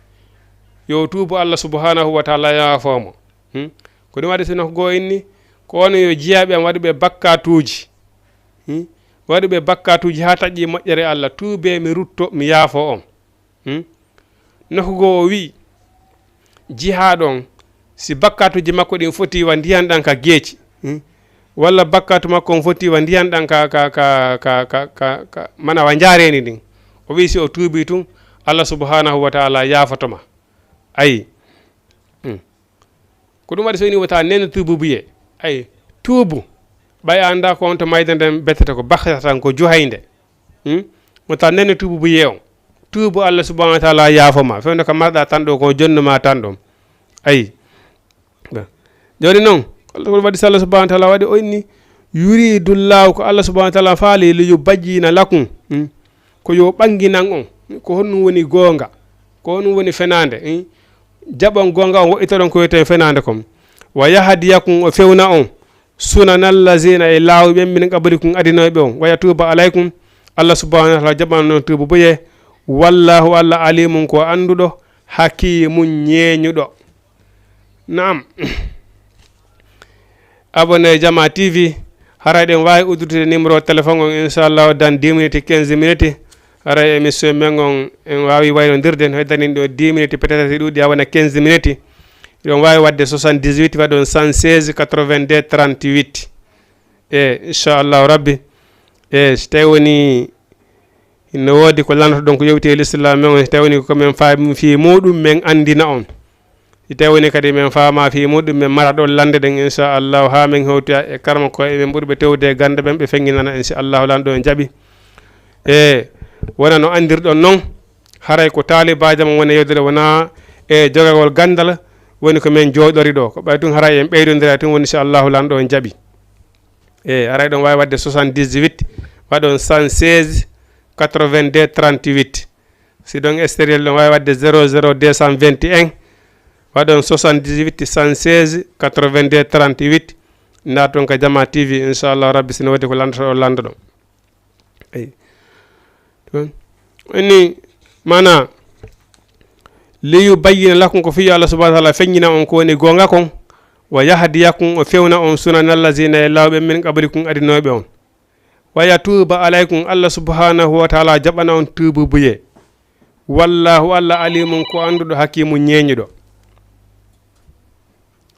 Yo tuubu, Allah subhanahu wa ta'ala yaafoo mo. Hmm? Ko ɗum waɗi si no goo inni, ko onon yo jiyaaɓe am waɗuɓe bakkaatuuji. Hmm? Waɗuɓe bakkaatuuji haa taƴi moƴƴere Allah, tuubee mi rutto, mi yaafoo on. Hmm? Nokku goo o wi'i, jihaaɗo on, si bakkaatuuji makko ɗin foti wa ndiyan ɗan ka geeci, hmm? Walla bakkaatu makko on foti wa ndiyan ɗan ka, ka, ka, mana wa njaareendi ndin. O wi'i si o tuubii tun, Allah subhanahu wa ta'ala yaafoto ma. Ayi. Hmm. Ko ɗum waɗi so ini wota nene tuubuubuyee. Ayi, tuubu. Ɓay a anndaa ko on to mayde nden bettete ko bakhta tan ko juhaynde. Hmm? Wota nene tuubuubuyee on. Tuubu, Allah subhanahu wa ta'ala yaafo ma. Fewndo ka marɗa tan ɗo ko jonnu ma tan ɗon. Ayi. Jooni non, ko ɗum waɗi so Allah subhanahu wa ta'ala waɗi o inni, yuridullahu, ko Allah subhanahu wa ta'ala faali, liyubayyina lakum. Hmm? Ko yo ɓannginan on. Ko honɗum woni goonga? Ko honɗum woni fenaande? Hmm? Jaɓon goonga on, woɗɗitoɗon ko wiyetee fenaande kon. Wa yahdiyakum, o fewna on, sunanal lazina, e laawi ɓen, min qablikum, adinooɓe on. Wa yatuuba alaykum, Allah subhanahu wa ta'ala jaɓana on tuubuubuyee. Wallahu, Allah, alimun, ko annduɗo, hakimun, ñeeñuɗo. Naam. Abonné Jama T V, Haray ɗen waawi uddude numéro téléphone on, inchallahu, dans dix minutes, quinze minutes. Haray émission men on, en waawi waynondirde, no heddani ɗo dix minutes, peut-être si ɗuuɗi, a wona quinze minutes. Hiɗon waawi waɗde soixante-dix-huit, waɗon cent seize, quatre-vingt-deux, trente-huit. E, inchallahu rabbi. E, si tawi woni no woodi ko lantoɗon ko yewti e lislaam men on, si tawi woni ko men faami fii muɗum, men anndina on. Si tawi woni kadi men faama fii muɗum, men mara ɗon lande ɗen, inchallahu, haa men hewtoya e karama ko e men ɓurɓe tewde e gannde ɓen, ɓe fennginana, inchallahu, lanɗo en jaɓi. E, wona no anndirɗon non, haray ko taalibaajo mon woni yewtere, wona e jogagol ganndal woni ko men jooɗori ɗo. Ko ɓay tun haray en ɓeydondira tun woni, inchallahu, lanɗo en jaɓi. E, haray ɗon waawi waɗde soixante-dix-huit, waɗon cent seize, quatre-vingt-deux, trente-huit. Si ɗon extérieur ɗon waawi waɗde zéro zéro deux cent vingt et un, waɗon soixante-dix-huit, cent seize, quatre-vingt-deux, trente-huit. Naaton ka Jama T V, inchallahu rabbi, si no waɗi ko lantoɗon, lantoɗon. Eyi. Ɗum woni, maana, "Liyubayyina lakum", ko fii Allah subhanahu wa ta'ala feññina on ko woni goonga kon, "wa yahdiyakum", o fewna on, "sunana allazina", e laawol ɓe, "min qablikum", adinooɓe on. "Wa yatuuba alaykum", Allah subhanahu wa ta'ala jaɓana on tuububuye. "Wallahu", Allah, "alimun", ko annduɗo, "hakimun", ñeeñuɗo.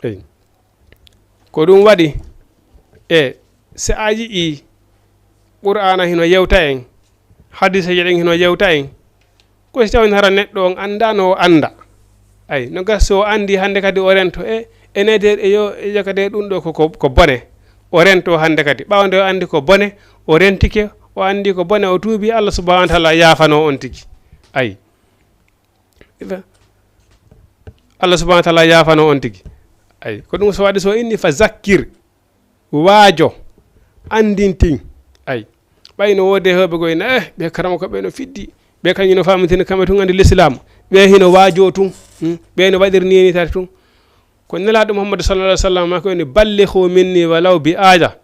Eyi. Ko ɗum waɗi, e, si a yi'ii Qur'aana hino yewta en, hadiiseeje ɗen hino yewta en, ko si tawii hara neɗɗo on anndaano o annda. Ay, no gasa so o anndi hannde kadi o rento, e, ene de, e yo, e yo kadi ɗum ɗo ko, ko, ko bone. O rento hannde kadi. Ɓaawo nde o anndi ko bone, o rentike, o anndi ko bone, o tuubi, Allah subhanahu wa ta'ala yaafano on tigi. Ay. Allah subhanahu wa ta'ala yaafano on tigi. Ay, ko ɗum so waɗi so inni fa zakkir, waajo, anndintin. Ay, ɓay no woodi hewɓe goy na, eh, ɓe karama ko ɓe no fiddi, ɓe kañum no famitini kamɓe tun anndi l'islam, ɓe hino waajo tun, hmm, ɓe no waɗiri ni ni tati tun. Ko Nelaaɗo Muhammadu sallallahu alaihi wasallam ma ko woni, "Ballighu minni walaw bi aya."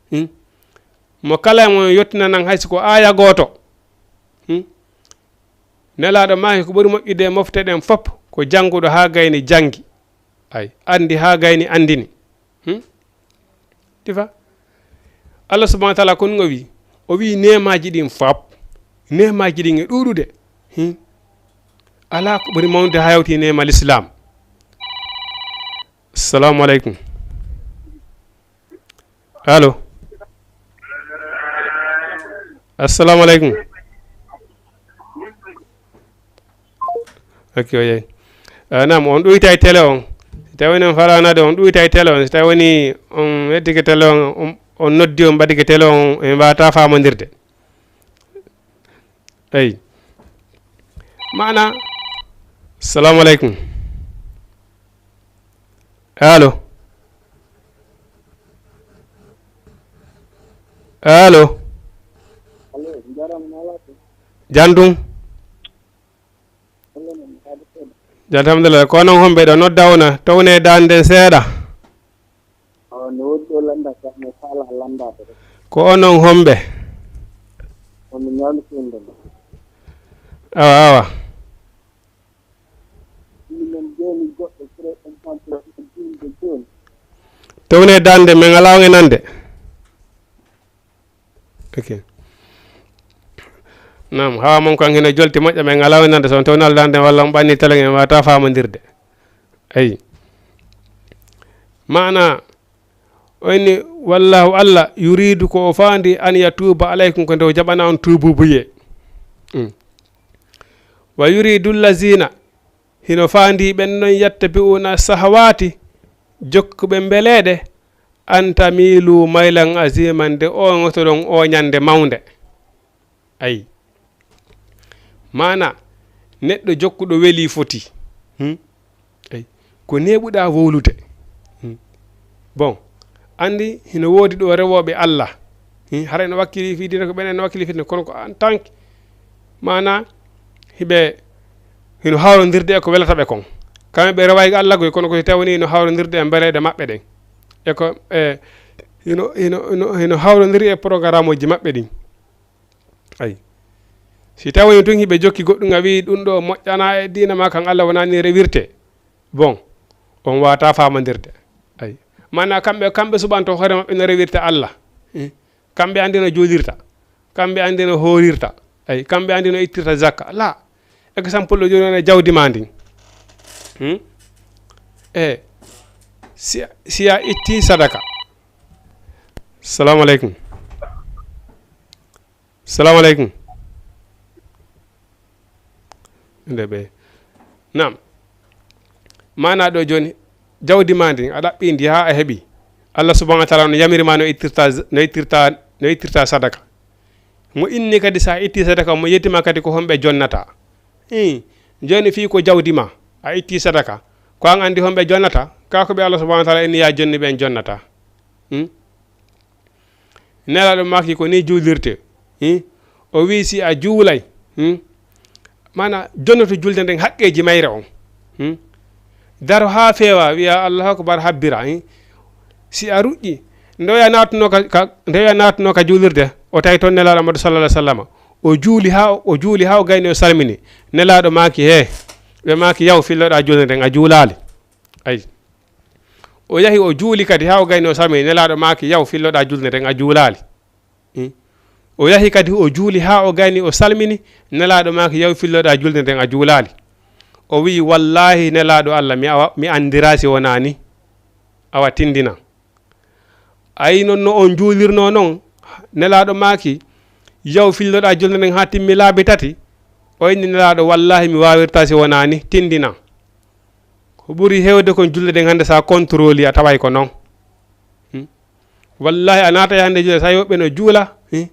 Hmm? Mo kala mo yottina nan hay si ko aya gooto. Hmm? Nelaaɗo maaki ko ɓuri moƴƴude e mofte ɗen fop ko jannguɗo haa gayni janngi. Ay, anndi haa gayni anndini. Hmm? Tifa? Allah subhanahu wa ta'ala kon ngo wi, o wi neemaaji ɗin fop. Neemaaji ɗin e ɗuuɗude. Hmm? Alaa ko ɓuri mawnude haa yawti neema l'islam. Assalamu alaikum. Allo. Assalamu alaikum. Ok, o yehi. Ah, naam, on ɗuytay télé on. Si tawi woni on falaanade, on ɗuytay télé on. Si tawi woni on weddike télé on, on, on noddi, on ɓadike télé on, en mbaawataa faamondirde. Eyi. Maana. Assalamu alaikum. Allo. Allo. Jam ɗum. Jam, alhamdulillah. Ko onon homɓe ɗo nodda wona? Towne daande seeɗa. O, no woɗɗi o lannda, ka mi faala lanndaade rek. Ko onon homɓe? O, mi ñaami suunde ma. Awa, awa. Minen jooni goɗɗo fre on pampe juulde jooni. Towne daande, min alaa on e nande. Ok. Naam, hawa mon kan hino jolti moƴƴa, min alaa on e nande, so on townaali daande walla on ɓanni telen, en waata faamondirde. Ayi. Maana, o inni, "Wallahu Allah, yuridu", ko o faandi, "an yatuuba alaykum", ko nde o jaɓana on tuububuye. Mm. "Wa yuridu allazina", hino faandi ɓen non, "yattabi'una sahawaati", jokkuɓe mbeleeɗe, "an tamilu maylan aziman", nde oŋotoɗon oñande mawnde. Ayi. Maana, neɗɗo jokkuɗo weli foti. Hmm? Ayi. Ko neeɓuɗaa wowlude. Hmm. Bon, anndi hino woodi ɗo rewooɓe Allah. Hmm? Hara ene wakkili fii diina ko ɓen ene wakkili fii diina, kono ko en tant que, maana, hiɓe hino hawrondirde e ko welata ɓe kon. Kamɓe ɓe rewaay Allah koy, kono ko si tawi woni hino hawrondirde e mbeleeɗe maɓɓe ɗen. E ko, e, hino, hino, hino, hino hawrondiri e programme uji maɓɓe ɗin. Ayi. Si tawii tun hiɓe jokki goɗɗum, a wi'i ɗum ɗo moƴƴanaa e diina maa kan, Allah wonaa ni rewirte. Bon, on waata faamondirde. Ayi. Maana kamɓe, kamɓe suɓanto hoore maɓɓe no rewirta Allah. Eh, kamɓe anndi no juulirta, kamɓe anndi no hoorirta, ay, kamɓe anndi no ittirta zakka. La, exemple ɗo jooni wona jawdi ma ndin. Hmm? E si, si a itti sadaka. Salamu aleykum. Salamu aleykum. Nde ɓe. Naam. Maana ɗo jooni, jawdi ma ndin, a ɗaɓɓi ndi haa a heɓi. Allah subhanahu wa taala no yamiri ma no ittirta, no ittirta, no ittirta sadaka. Mo inni kadi, so a itti sadaka, mo yettima kadi ko honɓe jonnata. Ii, jooni fii ko jawdi ma, a itti sadaka. Ko an anndi honɓe jonnata, kaa ko ɓe Allah subhanahu wa taala inni yaa jonni ɓen jonnata. Hmm? Nelaaɗo maaki ko nii juulirte. Hmm? O wii si a juulay, hmm? Maana jonnoto julde nden haqqeeji mayre on. Hmm? Daro haa feewa, wi'a Allahu akbar, habbira. Hmm? Si a ruƴƴi, ndoya naatuno ka, ka, ndoya naatuno ka juulirde, o tawi toon Nelaaɗo Muhammadu sallallahu alaihi wasallam. O juuli haa o, o juuli haa o gayni o salmini. Nelaaɗo maaki, "He." Ɓe maaki, "Yaw, filloɗaa julde nden, a juulaali." Ay. O yahi o juuli kadi haa o gayni o salmini. Nelaaɗo maaki, "Yaw, filloɗaa julde nden, a juulaali." Hmm. O yahi kadi o juuli haa o gayni o salmini. Nelaaɗo maaki, "Yaw, filloɗaa julde nden, a juulaali." O wi'i, "Wallaahi, Nelaaɗo Allah, mi awa, mi anndiraa si wonaa ni." Awa tindina. Ayi non no on juulirnoo non, Nelaaɗo maaki, "Yaw, filloɗaa julde nden haa timmi laabi tati." O inni Nelaaɗo, "Wallaahi, mi waawirtaa si wonaa ni." Tindina. Ko ɓuri heewde kon julde ɗen hannde, so a contrôle a taway ko non. Hmm? Wallaahi, a naatay hannde julde, so a yoɓɓe no juula. Hmm?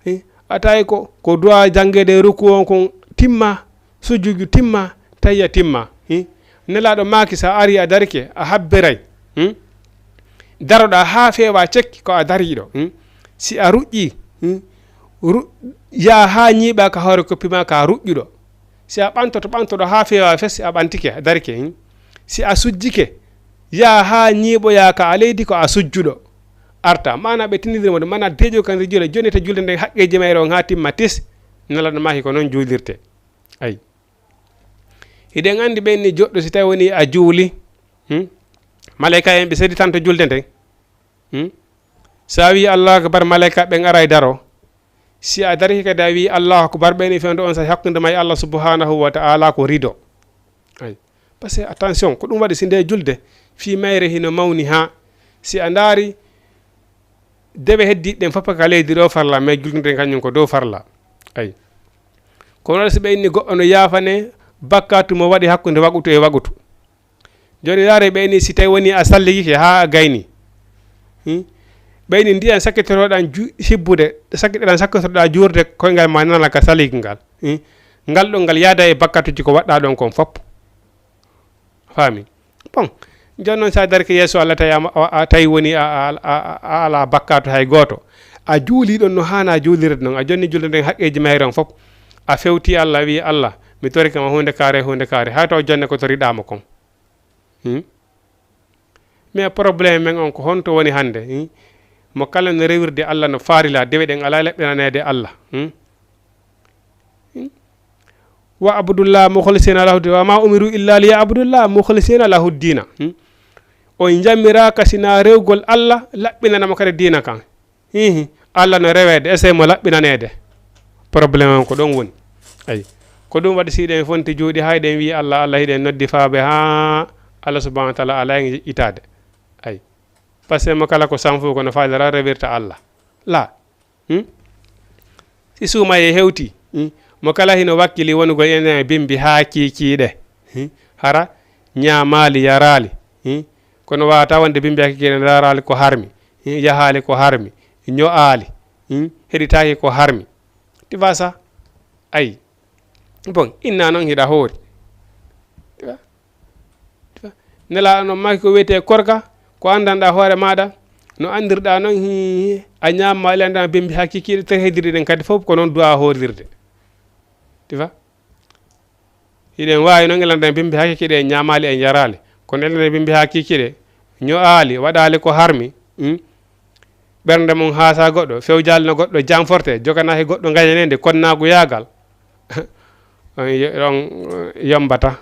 Hmm? A tawi ko, ko du'a janngeede ruku on kon timma, sujjuju timma, tayya timma. Hmm? Nelaaɗo maaki, so a ari a darike, a habbiray. Hmm? Daroɗaa haa feewa cekki ko a dariiɗo. Hmm? Si a ruƴƴii, hmm? Ru-, yaa haa ñiiɓaa ka hoore koppi maa ka ruƴƴuɗo. Si a ɓantoto, ɓantoɗo haa feewa fes, si a ɓantike, a darike, hmm? Si a sujjike, yaa haa ñiiɓoyaa ka a leydi ko a sujjuɗo. Arta, maana ɓe tindindiri mo, maana deeƴo kan juule, jonnete julde nden haqqeeji mayre on haa timma tis, Nelaaɗo maaki ko non juulirte. Ay. Hiɗen anndi ɓen ni joɗɗo, si tawi woni a juuli, hmm? Maleyka en ɓe seditanto julde nden. Hmm? So a wii Allahu akbar, maleyka ɓen aray daro. Si a darike kadi a wii Allahu akbar, ɓen e fewndo on sa hakkunde ma e Allah subhanahu wa ta'ala ko rido. Ay. Parce que attention, ko ɗum waɗi si nde julde fii mayre hino mawni haa si a ndaari dewe heddiiɗe ɗen fof ka leydi ɗo farla, mais julde nden kañum ko dow farla. Ay. Kono waɗi si ɓe inni goɗɗo no yaafane bakkaatu mo waɗi hakkunde waqutu e waqutu. Jooni, ndaaree ɓe ni, si tawi woni a salligike haa a gayni. Hmm? Ɓe ni, ndiyan sakkitotoɗan ju-, hibbude, sakki-, ɗan sakkitotoɗaa juurde koyngal ma nana ka saligi ngal. Hmm? Ngal ɗon, ngal yaada e bakkatuji ko waɗɗaa ɗon kon fop. Faami? Bon, jooni noon, so a darike yeeso Allah, tawi a, a, a, tawi woni a, a, a, a alaa bakkatu hay gooto. A juulii ɗon no haanaa juulirde non. A jonni julde nden haqqeeji mayre on fop. A fewti Allah, a wii, "Allah, mi torike ma huunde kaare, huunde kaare." Hay to jonne ko toriɗaa mo kon. Hmm? Mais problème men on ko honto woni hannde, hmm? Mo kala no rewirde Allah no faarila, dewe ɗen alaa e laɓɓinaneede Allah. Hmm? Hmm? "Wa abudullah mukhlisina lahu ddin, wa ma umiru illa li ya'budullah mukhlisina lahu ddina." Hmm? On njamiraaka sina rewgol Allah, laɓɓinana mo kadi diina kan. Hihi, Allah no reweede, essaye mo laɓɓinaneede. Problème on ko ɗon woni. Ay. Ko ɗum waɗi si hiɗen fonti juuɗe, hay ɗen wii Allah, Allah, hiɗen noddi faabe haa Allah subhanahu wa ta'ala alaa en itaade. Ay. Parce que mo kala ko sanfu, kono faadara rewirta Allah. La. Hmm? Si suumaye hewti, hmm? Mo kala hino wakkili wonugol enen e bimbi haa kiikiiɗe. Hmm? Hara ñaamaali, yaraali. Hmm? Kono waawata wonde bimbi haa kiikiiɗe, yaraali ko harmi. Hmm? Yahaali ko harmi. Ño'aali. Hmm? Heɗitaaki ko harmi. Tu vois ça? Ay. Bon, inna noon hiɗa hoori. Tu vois? Nelaaɗo noon maaki ko wiyetee korka, ko anndanɗaa hoore maaɗa, no anndirɗaa noon, hi, hi, a ñaama, a ilanɗaa bimbi haa kiikiiɗe, tere heddiiɗe ɗen kadi fof ko noon du'a hoorirde. Tu vois? Hiɗen waawi noon ilanɗen bimbi haa kiikiiɗe en ñaamaali, en yaraali. Kono ilanɗen bimbi haa kiikiiɗe, ño'aali, waɗaali ko harmi, hmm? Ɓernde mum haasa goɗɗo, fewjaali no goɗɗo janforte, joganaaki goɗɗo ngañaneede, konnaagu yaagal. On yo-, on, eh, yombata.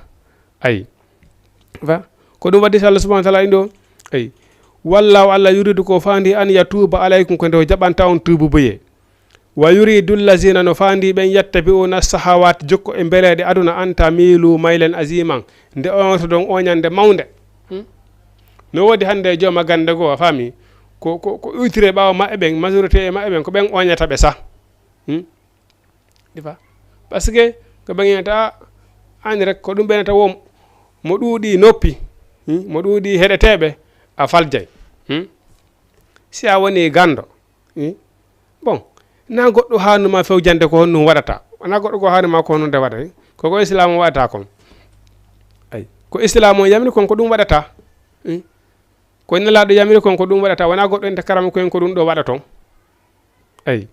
Ayi. Fa-, ko ɗum waɗi so Allah subhanahu wa ta'ala inɗo, ayi. Wallahu, Allah yuridu ko faandi an yatuuba alaykum, ko nde o jaɓanta on tuububoye. Wa yuridu allazina, no faandi ɓen, yattabi'una sahawat, jokko e mbeleeɗe aduna, an tamilu maylan aziman, nde oñotoɗon oñande mawnde. Hmm? No woodi hannde e jooma gannde goo, a faami? Ko, ko, ko iwtire ɓaawo maɓɓe ɓen, majorité e maɓɓe ɓen, ko ɓen oñata ɓe sa. Hmm? Ɗi fa? Parce que ko ɓen inata, "Ah, an rek, ko ɗum ɓe inata woo, mo ɗuuɗi noppi, hmm, mo ɗuuɗi heɗeteeɓe, a faljay." Hmm? Si a woni ganndo, hmm? Bon, na goɗɗo haanuma fewjande ko honɗum waɗata. Na goɗɗo ko haanuma ko honɗum de waɗa, eh? Ko ko Islaam waɗata kon. Ay, ko Islaam on yamiri kon ko ɗum waɗata. Hmm? Ko Nelaaɗo yamiri kon ko ɗum waɗata. Wona goɗɗo ente karama ko en ko ɗum ɗo waɗa ton. Ay.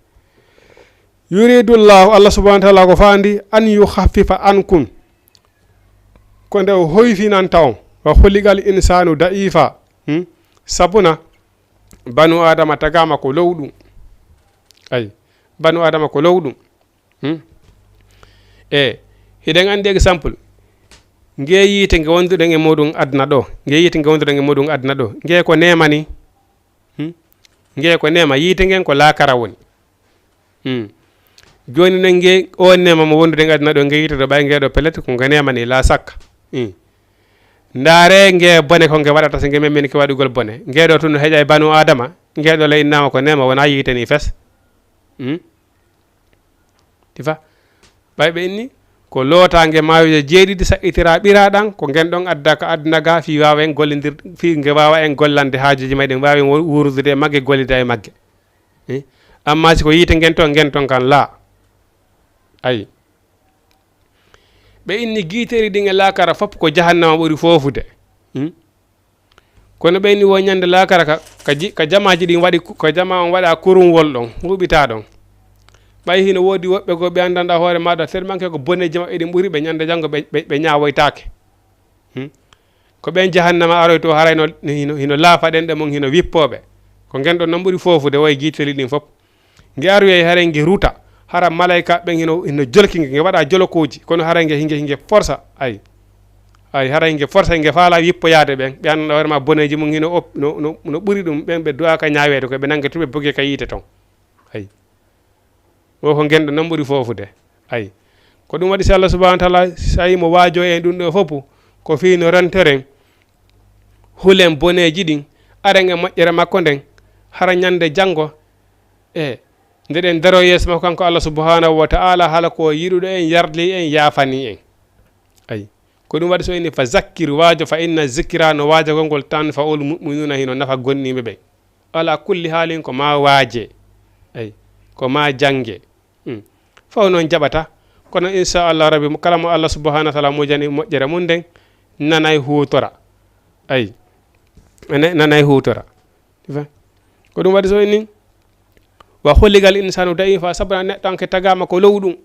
Yuridu Allahu, Allah subhanahu wa ta'ala ko faandi, an yukhaffifa ankum. Ko nde o hoyfinanta on. Wa khuliqal insanu da'ifa. Hmm? Sabuna, banu Adama tagaama ko lowɗum. Ay. Banu Adama ko lowɗum. Hmm? E, hiɗen anndi exemple. Ngee yiite nge wonduɗen e muɗum aduna ɗo. Ngee yiite nge wonduɗen e muɗum aduna ɗo. Ngee ko neema ni. Hmm? Ngee ko neema. Yiite ngen ko laakara woni. Hmm. Jooni non ngee, o neema mo wonduɗen aduna ɗo, ngee yiite ɗo ɓay ngee ɗo pellet ko nge neema ni, la sakka. Hmm. Ndaare ngee bone ko nge waɗata so nge memmin ke waɗugol bone. Ngee ɗo tun no heƴa e banu Adama. Ngee ɗo le innaama ko neema wona yiite ni fes. Hmm? Ɗi fa? Ɓay ɓe inni, ko lootaange maayuuje jeeɗiɗi saɗɗitira ɓiraaɗan, ko ngen ɗon adda ka aduna ga, fii waawa en gollindir, fii nge waawa en gollande haajuuji may ɗin, waawa en wo-, wuurudude e magge, gollida e magge. Eh? Amma si ko yiite ngen ton, ngen ton kan laa. Ayi. Ɓe inni giiteeli ɗin e laakara fop ko jahannama ɓuri foofude. Hmm? Kono ɓeyni wo ñande laakara ka, ka ji-, ka jamaaji ɗin waɗi ku-, ka jamaa on waɗa kurunwol ɗon, huuɓitaa ɗon. Ɓay hino woodi woɓɓe goo ɓe anndanɗaa hoore maaɗa, tellement que ko boneeji maɓɓe ɗin ɓuri ɓe, ñande janngo ɓe, ɓe, ɓe ñaawoytaake. Hmm? Ko ɓen jahannama aroyto haray no, hino, hino laafa ɗenɗe mum, hino wippoo ɓe. Ko ngen ɗon non ɓuri foofude, woy giiteeli ɗin fof. Nge aroyay haray nge ruta, hara malayka ɓen hino, hino jolki nge, nge waɗa jolokooji, kono haray nge hinge, hinge forsa, ay. Ay, haray nge forsa, nge faala wippoyaade ɓen. Ɓe annda hoore ma boneeji mum hino op-, no, no, no ɓuri ɗum, ɓen ɓe du'aaka ñaaweede, ko ɓe nannge tun ɓe boge ka yiite ton. Ay. Wo ko ngen ɗon non ɓuri foofude. Ay. Ko ɗum waɗi si Allah subhanahu wa ta'ala, si tawi mo waajo en ɗum ɗo fof, ko fii no rentoren, hulen boneeji ɗin, aren e moƴƴere makko nden, hara ñande janngo, e nde ɗen daro yeeso makko kanko Allah subhanahu wa ta'ala, hala ko yiɗuɗo en, yarli en, yaafani en. Ay. Ko ɗum waɗi so inni fa zakkir, waajo, fa inna zikra, no waajagol ngol tanfa'ul mu'minuna, hino nafa gomɗinɓe ɓen. Ala kulli haalin ko ma waaje. Ay. Ko ma jannge. Hmm. Fof noon jaɓata. Kono inchallah rabbi, kala mo Allah subhanahu wa ta'ala mujani moƴƴere mum nden, nanay huutora. Ay. Ene-, nanay huutora. Ko ɗum waɗi so inni, wa khuliqal insanu da'ifa, sabuna neɗɗo anke tagaama ko lowɗum.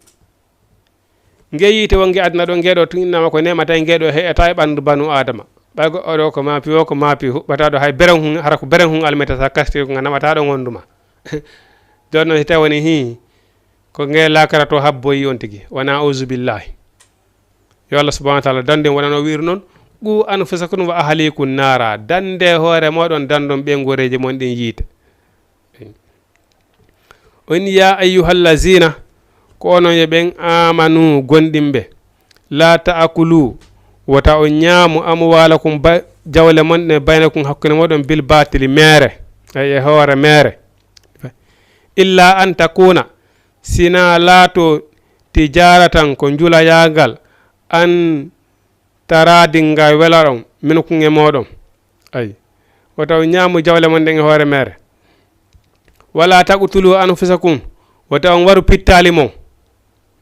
Nge yiite wonge aduna ɗo, nge ɗo tun innama ko neema tawi nge ɗo heƴata e ɓandu banu Adama. Ɓay goɗɗo ɗo ko maapi, o ko maapi, huɓɓata ɗo hay beren hun, hara ko beren hun almeta sa kasti ko nga naɓata ɗo ngondu ma. Jooni non si tawi woni hii, ko nge laakara to habboyi on tigi. Wa na'uzu billahi. Yo Allah subhanahu wa ta'ala dandu en wonano wi'iri non, "Qu anfusakum wa ahlikum nara." Dande hoore moɗon, dandon ɓeynguureeji mon ɗin yiite. O inni, "Ya ayyuhallazina," ko onon yo ɓen, "amanu," gonɗinɓe, "la ta'kulu," wota on ñaamu, "amwalakum," ba-, jawle mon ɗe, "baynakum," hakkunde moɗon, "bil batili," meere, ay, e hoore meere. "Illa an takuna," sina laato, "tijaratan," ko njulayagal, "an taradin," nga welaɗon, "minkum," e moɗon. Ay. Wota on ñaamu jawle mon ɗen e hoore meere. "Wala taqtulu anfusakum," wota on waru pittaali mon.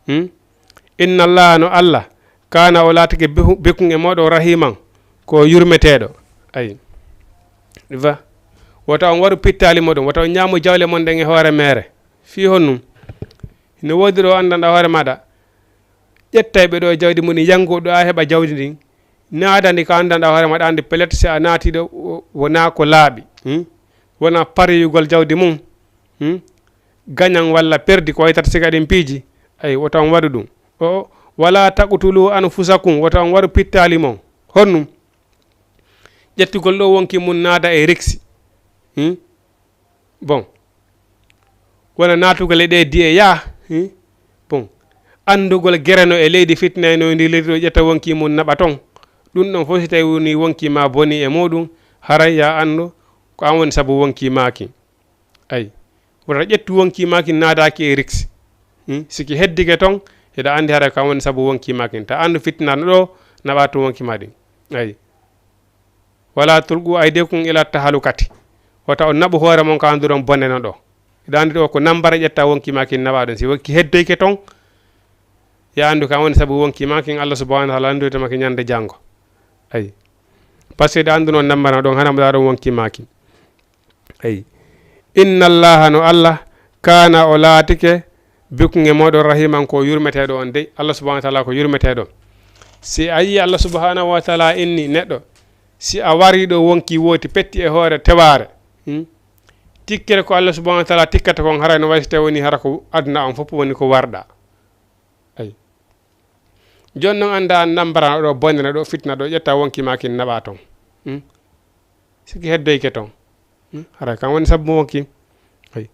Hmm? "Inna Allaha," no Allah, "kana," o laatike, "bihu-, bikum," e moɗon, "rahiman," ko yurmeteeɗo. Ay. Va. Wota on waru pittaali moɗon, wota on ñaamu jawle mon ɗen e hoore meere. Fii honɗum? Hino woodi ɗo anndanɗaa hoore maaɗa. Ƴettay ɓe ɗo e jawdi mum, yango ɗo a heɓa jawdi ndin. Naadani ko anndanɗaa hoore maaɗa, anndi pellet si a naati ɗo, wo-, wonaa ko laaɓi. Hmm? Wonaa pariyugol jawdi mum. Hmm? Gañan walla perdi ko waytata siga ɗin piiji. Ay, wota on waɗu ɗum. O, "wala taqtulu anfusakum," wota on waɗu pittaali mon. Honɗum? Ƴettugol ɗo wonki mum naada e riksi. Hmm? Bon. Wona naatugol e ɗee diye yaa. Hmm? Bon. Anndugol gere no e leydi fitnay no ndi leydi ɗo ƴetta wonki mum naɓa ton. Ɗum ɗon fof si tawi woni wonki ma boni e muɗum, haray ya anndu ko an woni sabu wonki maaki. Ay. Wota ƴettu wonki maaki naadaaki e riksi. Hmm? Siki heddike ton, eɗa anndi haray ko an woni sabu wonki maaki. Ta anndu fitna no ɗo naɓa ton wonki ma ɗin. Ay. Wala tulqu aydikum ila tahalukati. Wota on naɓu hoore mon ko annduɗon bone no ɗo. Eɗa anndi ɗo ko nambara ƴetta wonki maaki naɓa ɗon. Si wonki heddoyke ton, ya anndu ko an woni sabu wonki maaki, Allah subhanahu wa ta'ala anndu to maaki ñande janngo. Ay. Parce que eɗa anndu noon nambara ɗon hana mbaɗa ɗon wonki maaki. Ay. Inna Allaha no Allah kana o laatike bikum e moɗon rahiman ko yurmeteɗo on dey. Allah subhanahu wa ta'ala ko yurmeteɗo. Si a yi Allah subhanahu wa ta'ala inni neɗɗo, si a wari ɗo wonki woti petti e hoore tewaare. Hmm? Tikkere ko Allah subhanahu wa ta'ala tikkata kon haray no wayi so tawi woni hara ko aduna on fof woni ko warɗa. Ay. Jooni noon annda an nambara ɗo bone ɗo fitna ɗo ƴetta wonki maaki naɓa ton. Hmm? Siki heddoyke ton. Hmm? Haray kan woni sabu wonki. Ay.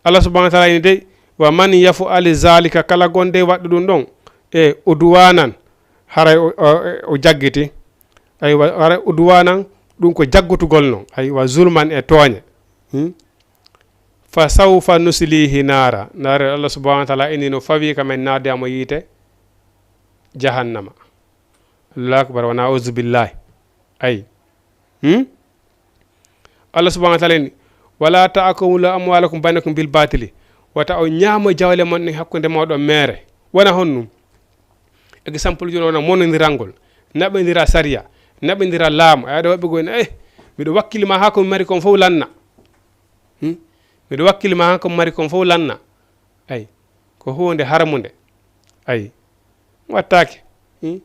Allah subhanahu wa ta'ala ini dey, wa man yaf'al zalika, kala gonde waɗɗo ɗum ɗon, e udwanan, haray o, o, o jaggiti. Ay, wa, haray udwanan, ɗum ko jaggutugol non. Ay, wa zulman e tooñe. Hmm? Fa sawfa nuslihi naara. Naare Allah subhanahu wa ta'ala ini no fawi ka men naade amo yiite jahannama. Allahu akbar, wa na'uzu billahi. Ay. Hmm? Allah subhanahu wa ta'ala ini, wala ta'kulu amwalakum bainakum bil batili. Wata o ñaamo jawle mon ɗen hakkunde moɗon mere. Wona honnum. Exemple jooni wona monondirangol. Naɓindira sariya. Naɓindira laamu. Ay ɗo woɓɓe goyna, eh, miɗo wakkili ma haa ko mi mari kon fof lanna. Hmm? Miɗo wakkili ma haa ko mi mari kon fof lanna. Ay. Ko huunde haramunde. Ay. Wattaake. Hmm?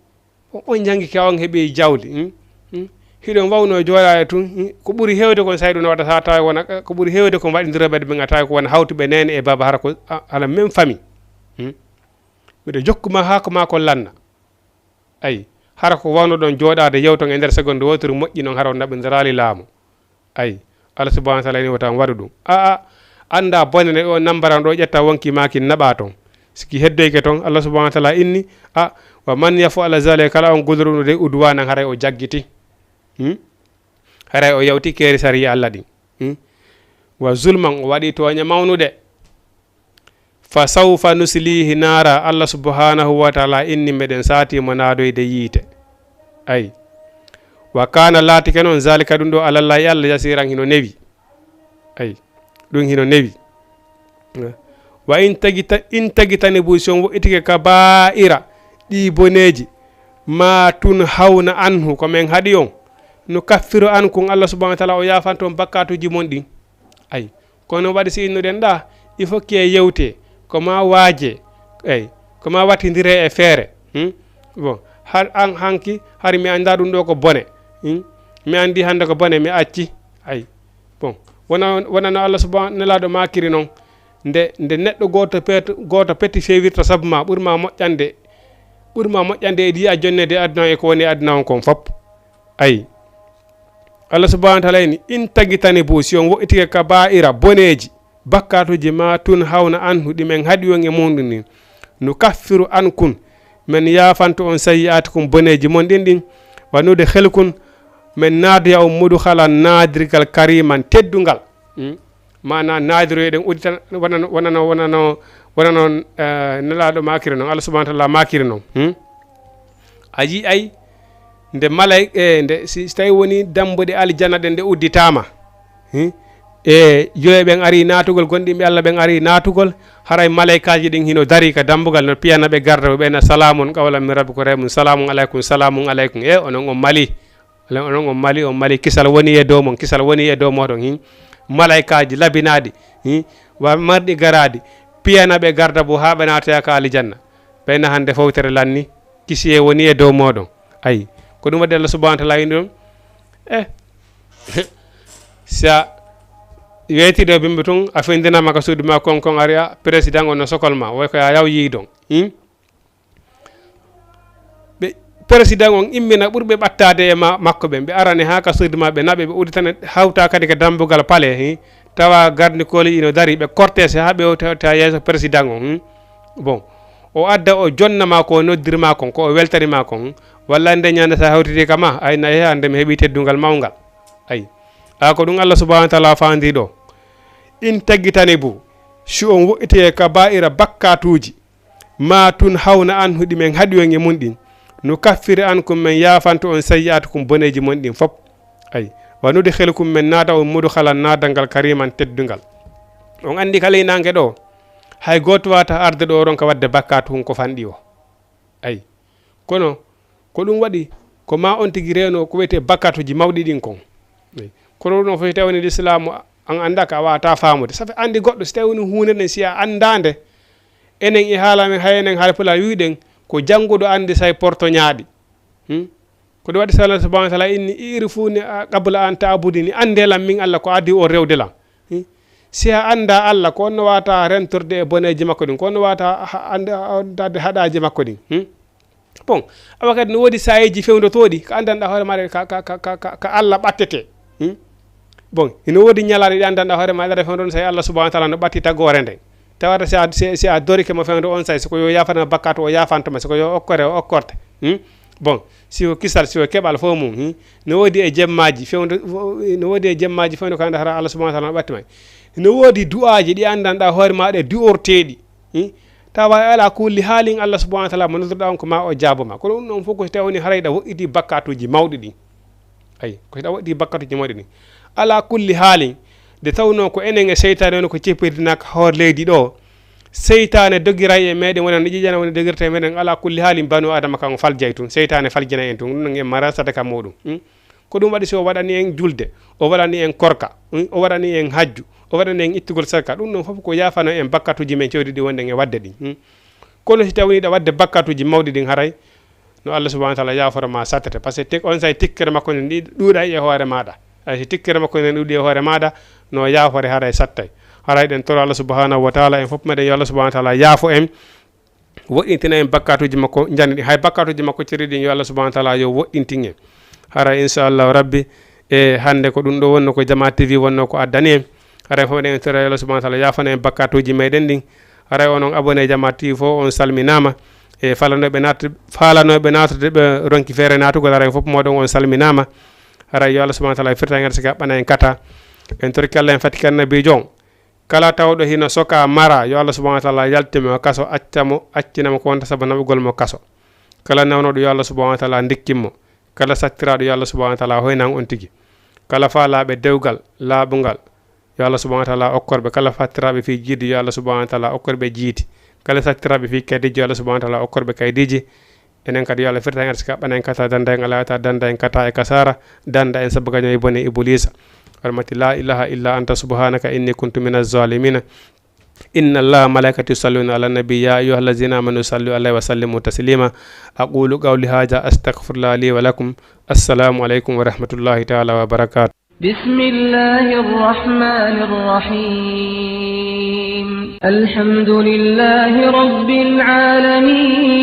On njanngi ka on heɓi jawdi. Hmm? Hmm? Hiɗon wawno jooɗaade tun. Hmm? Ko ɓuri heewde kon saydu no waɗata tawi wona, ko ɓuri heewde kon waɗindirooɓe ɓe ngata ko wona hawtuɓe neene e baaba hara ko a-, ala même famille. Hmm? Miɗo jokku ma haa ko ma kon lanna. Ay, hara ko wawno ɗon jooɗaade yewton e nder segonde wootere moƴƴi non hara on naɓindiraali laamu. Ay, Allah subhanahu wa ta'ala ini wota on waɗu ɗum. A, a, annda bone ne o nambara ɗo ƴetta wonki maaki naɓa ton. Siki heddoyke ton, Allah subhanahu wa ta'ala inni, a, wa man yaf'al zalika kala on gudoro ɗum de udwanan haray o jaggiti. Hmm? Haray o yawti keeri sariya Allah ɗin. Hmm? Wa zulman o waɗi tooñe mawnuɗe. Fa sawfa nuslihi naara, Allah subhanahu wa ta'ala inni meɗen saati mo naadoyde yiite. Ay. Wa kana laatike noon zalika ɗum ɗo alallahi Allah yasiran hino newi. Ay. Ɗum hino newi. Wa in tagita-, in tagitanibu, si on wo'itike kaba'ira ɗi boneeji, ma tun hawna anhu ko men haɗi on. No kaffiru ankum, Allah subhanahu wa ta'ala o yaafanto on bakkatuuji mon ɗin. Ay. Kono waɗi si innuɗen ɗa, il faut que yewte, ko ma waaje, ay, ko ma wattindire e feere. Hmm? Bon, har an hanki, hari mi annda ɗum ɗo ko bone. Hmm? Mi anndi hannde ko bone, mi acci. Ay. Bon, wona, wona no Allah subhanahu nelaaɗo makiri noon. Nde, nde neɗɗo gooto pet-, gooto petti fewirta sabu ma, ɓuri ma moƴƴande, ɓuri ma moƴƴande e ɗi a jonnede aduna e ko woni aduna on kon fop. Ay. Allah subhanahu wa ta'ala ini, in tagitanibu, si on wo'itike kaba'ira boneeji, bakkatuuji ma tun hawna anhu ɗi men haɗi on e muɗum ɗin. Nu kaffiru ankum, men yaafanto on sayyi'atikum boneeji mon ɗin ɗin. Wa nudkhilkum, men naadoya on mudkhalan naadirgal kariman teddungal. Hmm? Maana naadiroye ɗen udditan wonano, wonano, wonano, wonano, eh, nelaaɗo makiri noon, Allah subhanahu wa ta'ala makiri noon. Hmm? A yi'ay nde malay-, e, nde si, si tawi woni dambuɗe aljanna ɗen ɗe udditaama, hmm? E, joyo ɓen ari naatugol, gonɗinɓe Allah ɓen ari naatugol, haray malaykaaji ɗin hino dari ka dambugal, no piyana ɓe garda, ɓe ɓeyna, "Salamun qawlan min rabbikum rahimun, salamun alaykum, salamun alaykum." E, onon on mali. Onon on mali, on mali, kisal woni e dow mon, kisal woni e dow moɗon, hin. Malaykaaji labinaaɗi, hin, wa marɗi garaaɗi, piyana ɓe garda bo haa ɓe naatoya ka aljanna. Ɓeyna hande fowtere lanni, kisiyee woni e dow moɗon. Ayi, ko ɗum waɗi Allah subhanahu wa ta'ala wini ɗum. Eh, si a weyti ɗo bimbi tun, a findinama ka suudu ma, kon, kon ari a président on no sokol ma, woy ko ya yaw yiidon. Hin? Ɓe, Président on immina ɓurɓe ɓattaade e ma-, makko ɓen. Ɓe arane haa ka suudu ma, ɓe naɓe, ɓe udditane, hawta kadi ka dambugal palais, hi. Tawa garde corps ino dari, ɓe cortège haa ɓe hewta, hewta yeeso président on, hi. Bon, o adda, o jonna ma ko, o noddiri ma kon, ko o weltani ma kon, hi. Walla nde ñande sa hawtiti ka ma, ay na, he, ande mi heɓi teddungal mawngal. Ay. A ko ɗum Allah subhanahu wa ta'ala faandi ɗo. In tajtanibu, si on wo'iti e kabaa'ira bakkatuuji, ma tunhawna anhu, ɗi men haɗi on e mun ɗin, nukaffir ankum, men yaafanto on sayyi'atikum, boneeji mon ɗin fop. Ay, wa nudkhilkum, men naata on mudkhalan, naadangal kariman, teddungal. On andi kala e nange ɗo, hay gooto wata arde ɗo ronka wadde bakkatu hun ko fanɗi o. Ay, kono ko ɗum waɗi ko ma on tigi reeno ko wiyetee bakkatuuji mawɗi ɗin kon. Ay, kono ɗum fof, si tawi woni lislaamu an annda ka, a wata faamude. Safi andi goɗɗo, si tawi woni huunde nden, si a annda nde, enen e haala men, hay enen haala pulaar wiɗen, ko jannguɗo andi say porto ñaaɗi. Hmm? Ko ɗum waɗi Allah subhanahu wa ta'ala inni, "I'rifuni qabla an ta'buduni." Annde lan min Allah ko adii on rewde lan. Hmm? Si a annda Allah, ko on no wata rentorde e boneeji makko ɗin, ko on no wata ha-, ande-, andade haɗaaji makko ɗin. Hmm? Bon, awa kadi no woodi saayeeji fewndotooɗi, ka anndanɗa hoore maaɗa ka, ka, ka, ka, ka, ka Allah ɓattete. Hmm? Bon, hino woodi ñalaaɗe ɗe anndanɗa hoore maaɗa, ɗe fewndo on say Allah subhanahu wa ta'ala no ɓatti tagoore nden. Tawata si a, si, si a dorike mo fewndo on say, siko yo yaafana bakkatu, o yaafanto ma, siko yo okkore, o okkorte. Hmm? Bon, siko kisal, siko keɓal fof mum. Hmm? No woodi e jemmaaji fewndo, no woodi e jemmaaji fewndo ka annda hara Allah subhanahu wa ta'ala no ɓatti ma. No woodi du'aaji ɗi anndanɗa hoore maaɗa e du'orteeɗi. Hmm? Tawa ala kulli haalin Allah subhanahu wa ta'ala mo nodduɗa on ko ma o jaabo ma. Kono ɗum ɗon fof ko si tawi woni haray ɗa woɗɗiti bakkatuuji mawɗi ɗin. Ay, ko si ɗa woɗɗiti bakkatuuji mawɗi ɗin. Ala kulli haalin, nde tawnoo ko enen e seytaane woni ko cippirɗinaa ka hoore leydi ɗo, seytaane dogiray e meɗen, wona no ƴiƴana woni dogirta e meɗen, ala kulli haalin banu Adama kan o faljay tun. Seytaane faljinay en tun. Ɗum ɗon en mara sadaka muɗum. Hmm? Ko ɗum waɗi si o waɗani en julde, o waɗani en korka, hmm, o waɗani en hajju, o waɗani en ittugol sadaka, ɗum ɗon fof ko yaafano en bakkatuuji men cewɗi ɗi wonɗen e waɗde ɗin. Hmm. Kono si tawi ɗa waɗde bakkatuuji mawɗi ɗin, haray no Allah subhanahu wa ta'ala yaaforo ma sattete. Parce que tik-, on say tikkere makko nden ɗi-, ɗuuɗay e hoore maaɗa. Ay, si tikkere makko nden ɗuuɗi e hoore maaɗa, no yaafore haray sattay. Haray ɗen toro Allah subhanahu wa ta'ala, en fof meɗen yo Allah subhanahu wa ta'ala yaafo en. Woɗɗintina en bakkatuuji makko, njani ɗi. Hay bakkatuuji makko ceri ɗin, yo Allah subhanahu wa ta'ala yo woɗɗintin en. Haray, inchallahu rabbi, e hannde ko ɗum ɗo wonno ko Jama T V wonno ko addani en. Haray fof eɗen tora yo Allah subhanahu wa ta'ala yaafana en bakkatuuji meɗen ɗin. Haray onon abonné Jama T V fof, on salminaama. E falanooɓe naat-, falanooɓe naatude ɓe ronki feere naatugol, haray fof moɗon on salminaama. Haray yo Allah subhanahu wa ta'ala firta en, sika ɓana en kata. En torki Allah en fati kan nabiijo on. Kala tawɗo hino soka mara, yo Allah subhanahu wa ta'ala yaltu mo kaso, acca mo, accina mo ko wonta sabu naɓugol mo kaso. Kala nawnooɗo, yo Allah subhanahu wa ta'ala ndikkin mo. Kala sattiraaɗo, yo Allah subhanahu wa ta'ala hoynan on tigi. Kala faalaaɓe dewgal laaɓungal, yo Allah subhanahu wa ta'ala okkor ɓe. Kala fattiraaɓe fii jiidi, yo Allah subhanahu wa ta'ala okkor ɓe jiidi. Kala sattiraaɓe fii kaydiiji, yo Allah subhanahu wa ta'ala okkor ɓe kaydiiji. Enen kadi yo Allah firta en arsika, ɓana en kata, danda en alayata, danda en kata e kasara, danda en sabu gaño e bone Ibuliisa. Hormati la ilaha illa anta subhanaka inni kuntu minaz zalimina. Inna Allaha wa malaikatahu yusalluna ala nabi, ya ayyuhallazina amanu sallu alayhi wa sallimu taslima. Aqulu qawli hadha, astaghfirullah li wa lakum. Assalamu alaykum wa rahmatullahi ta'ala wa barakatuh. بسم الله الرحمن الرحيم. الحمد لله رب العالمين.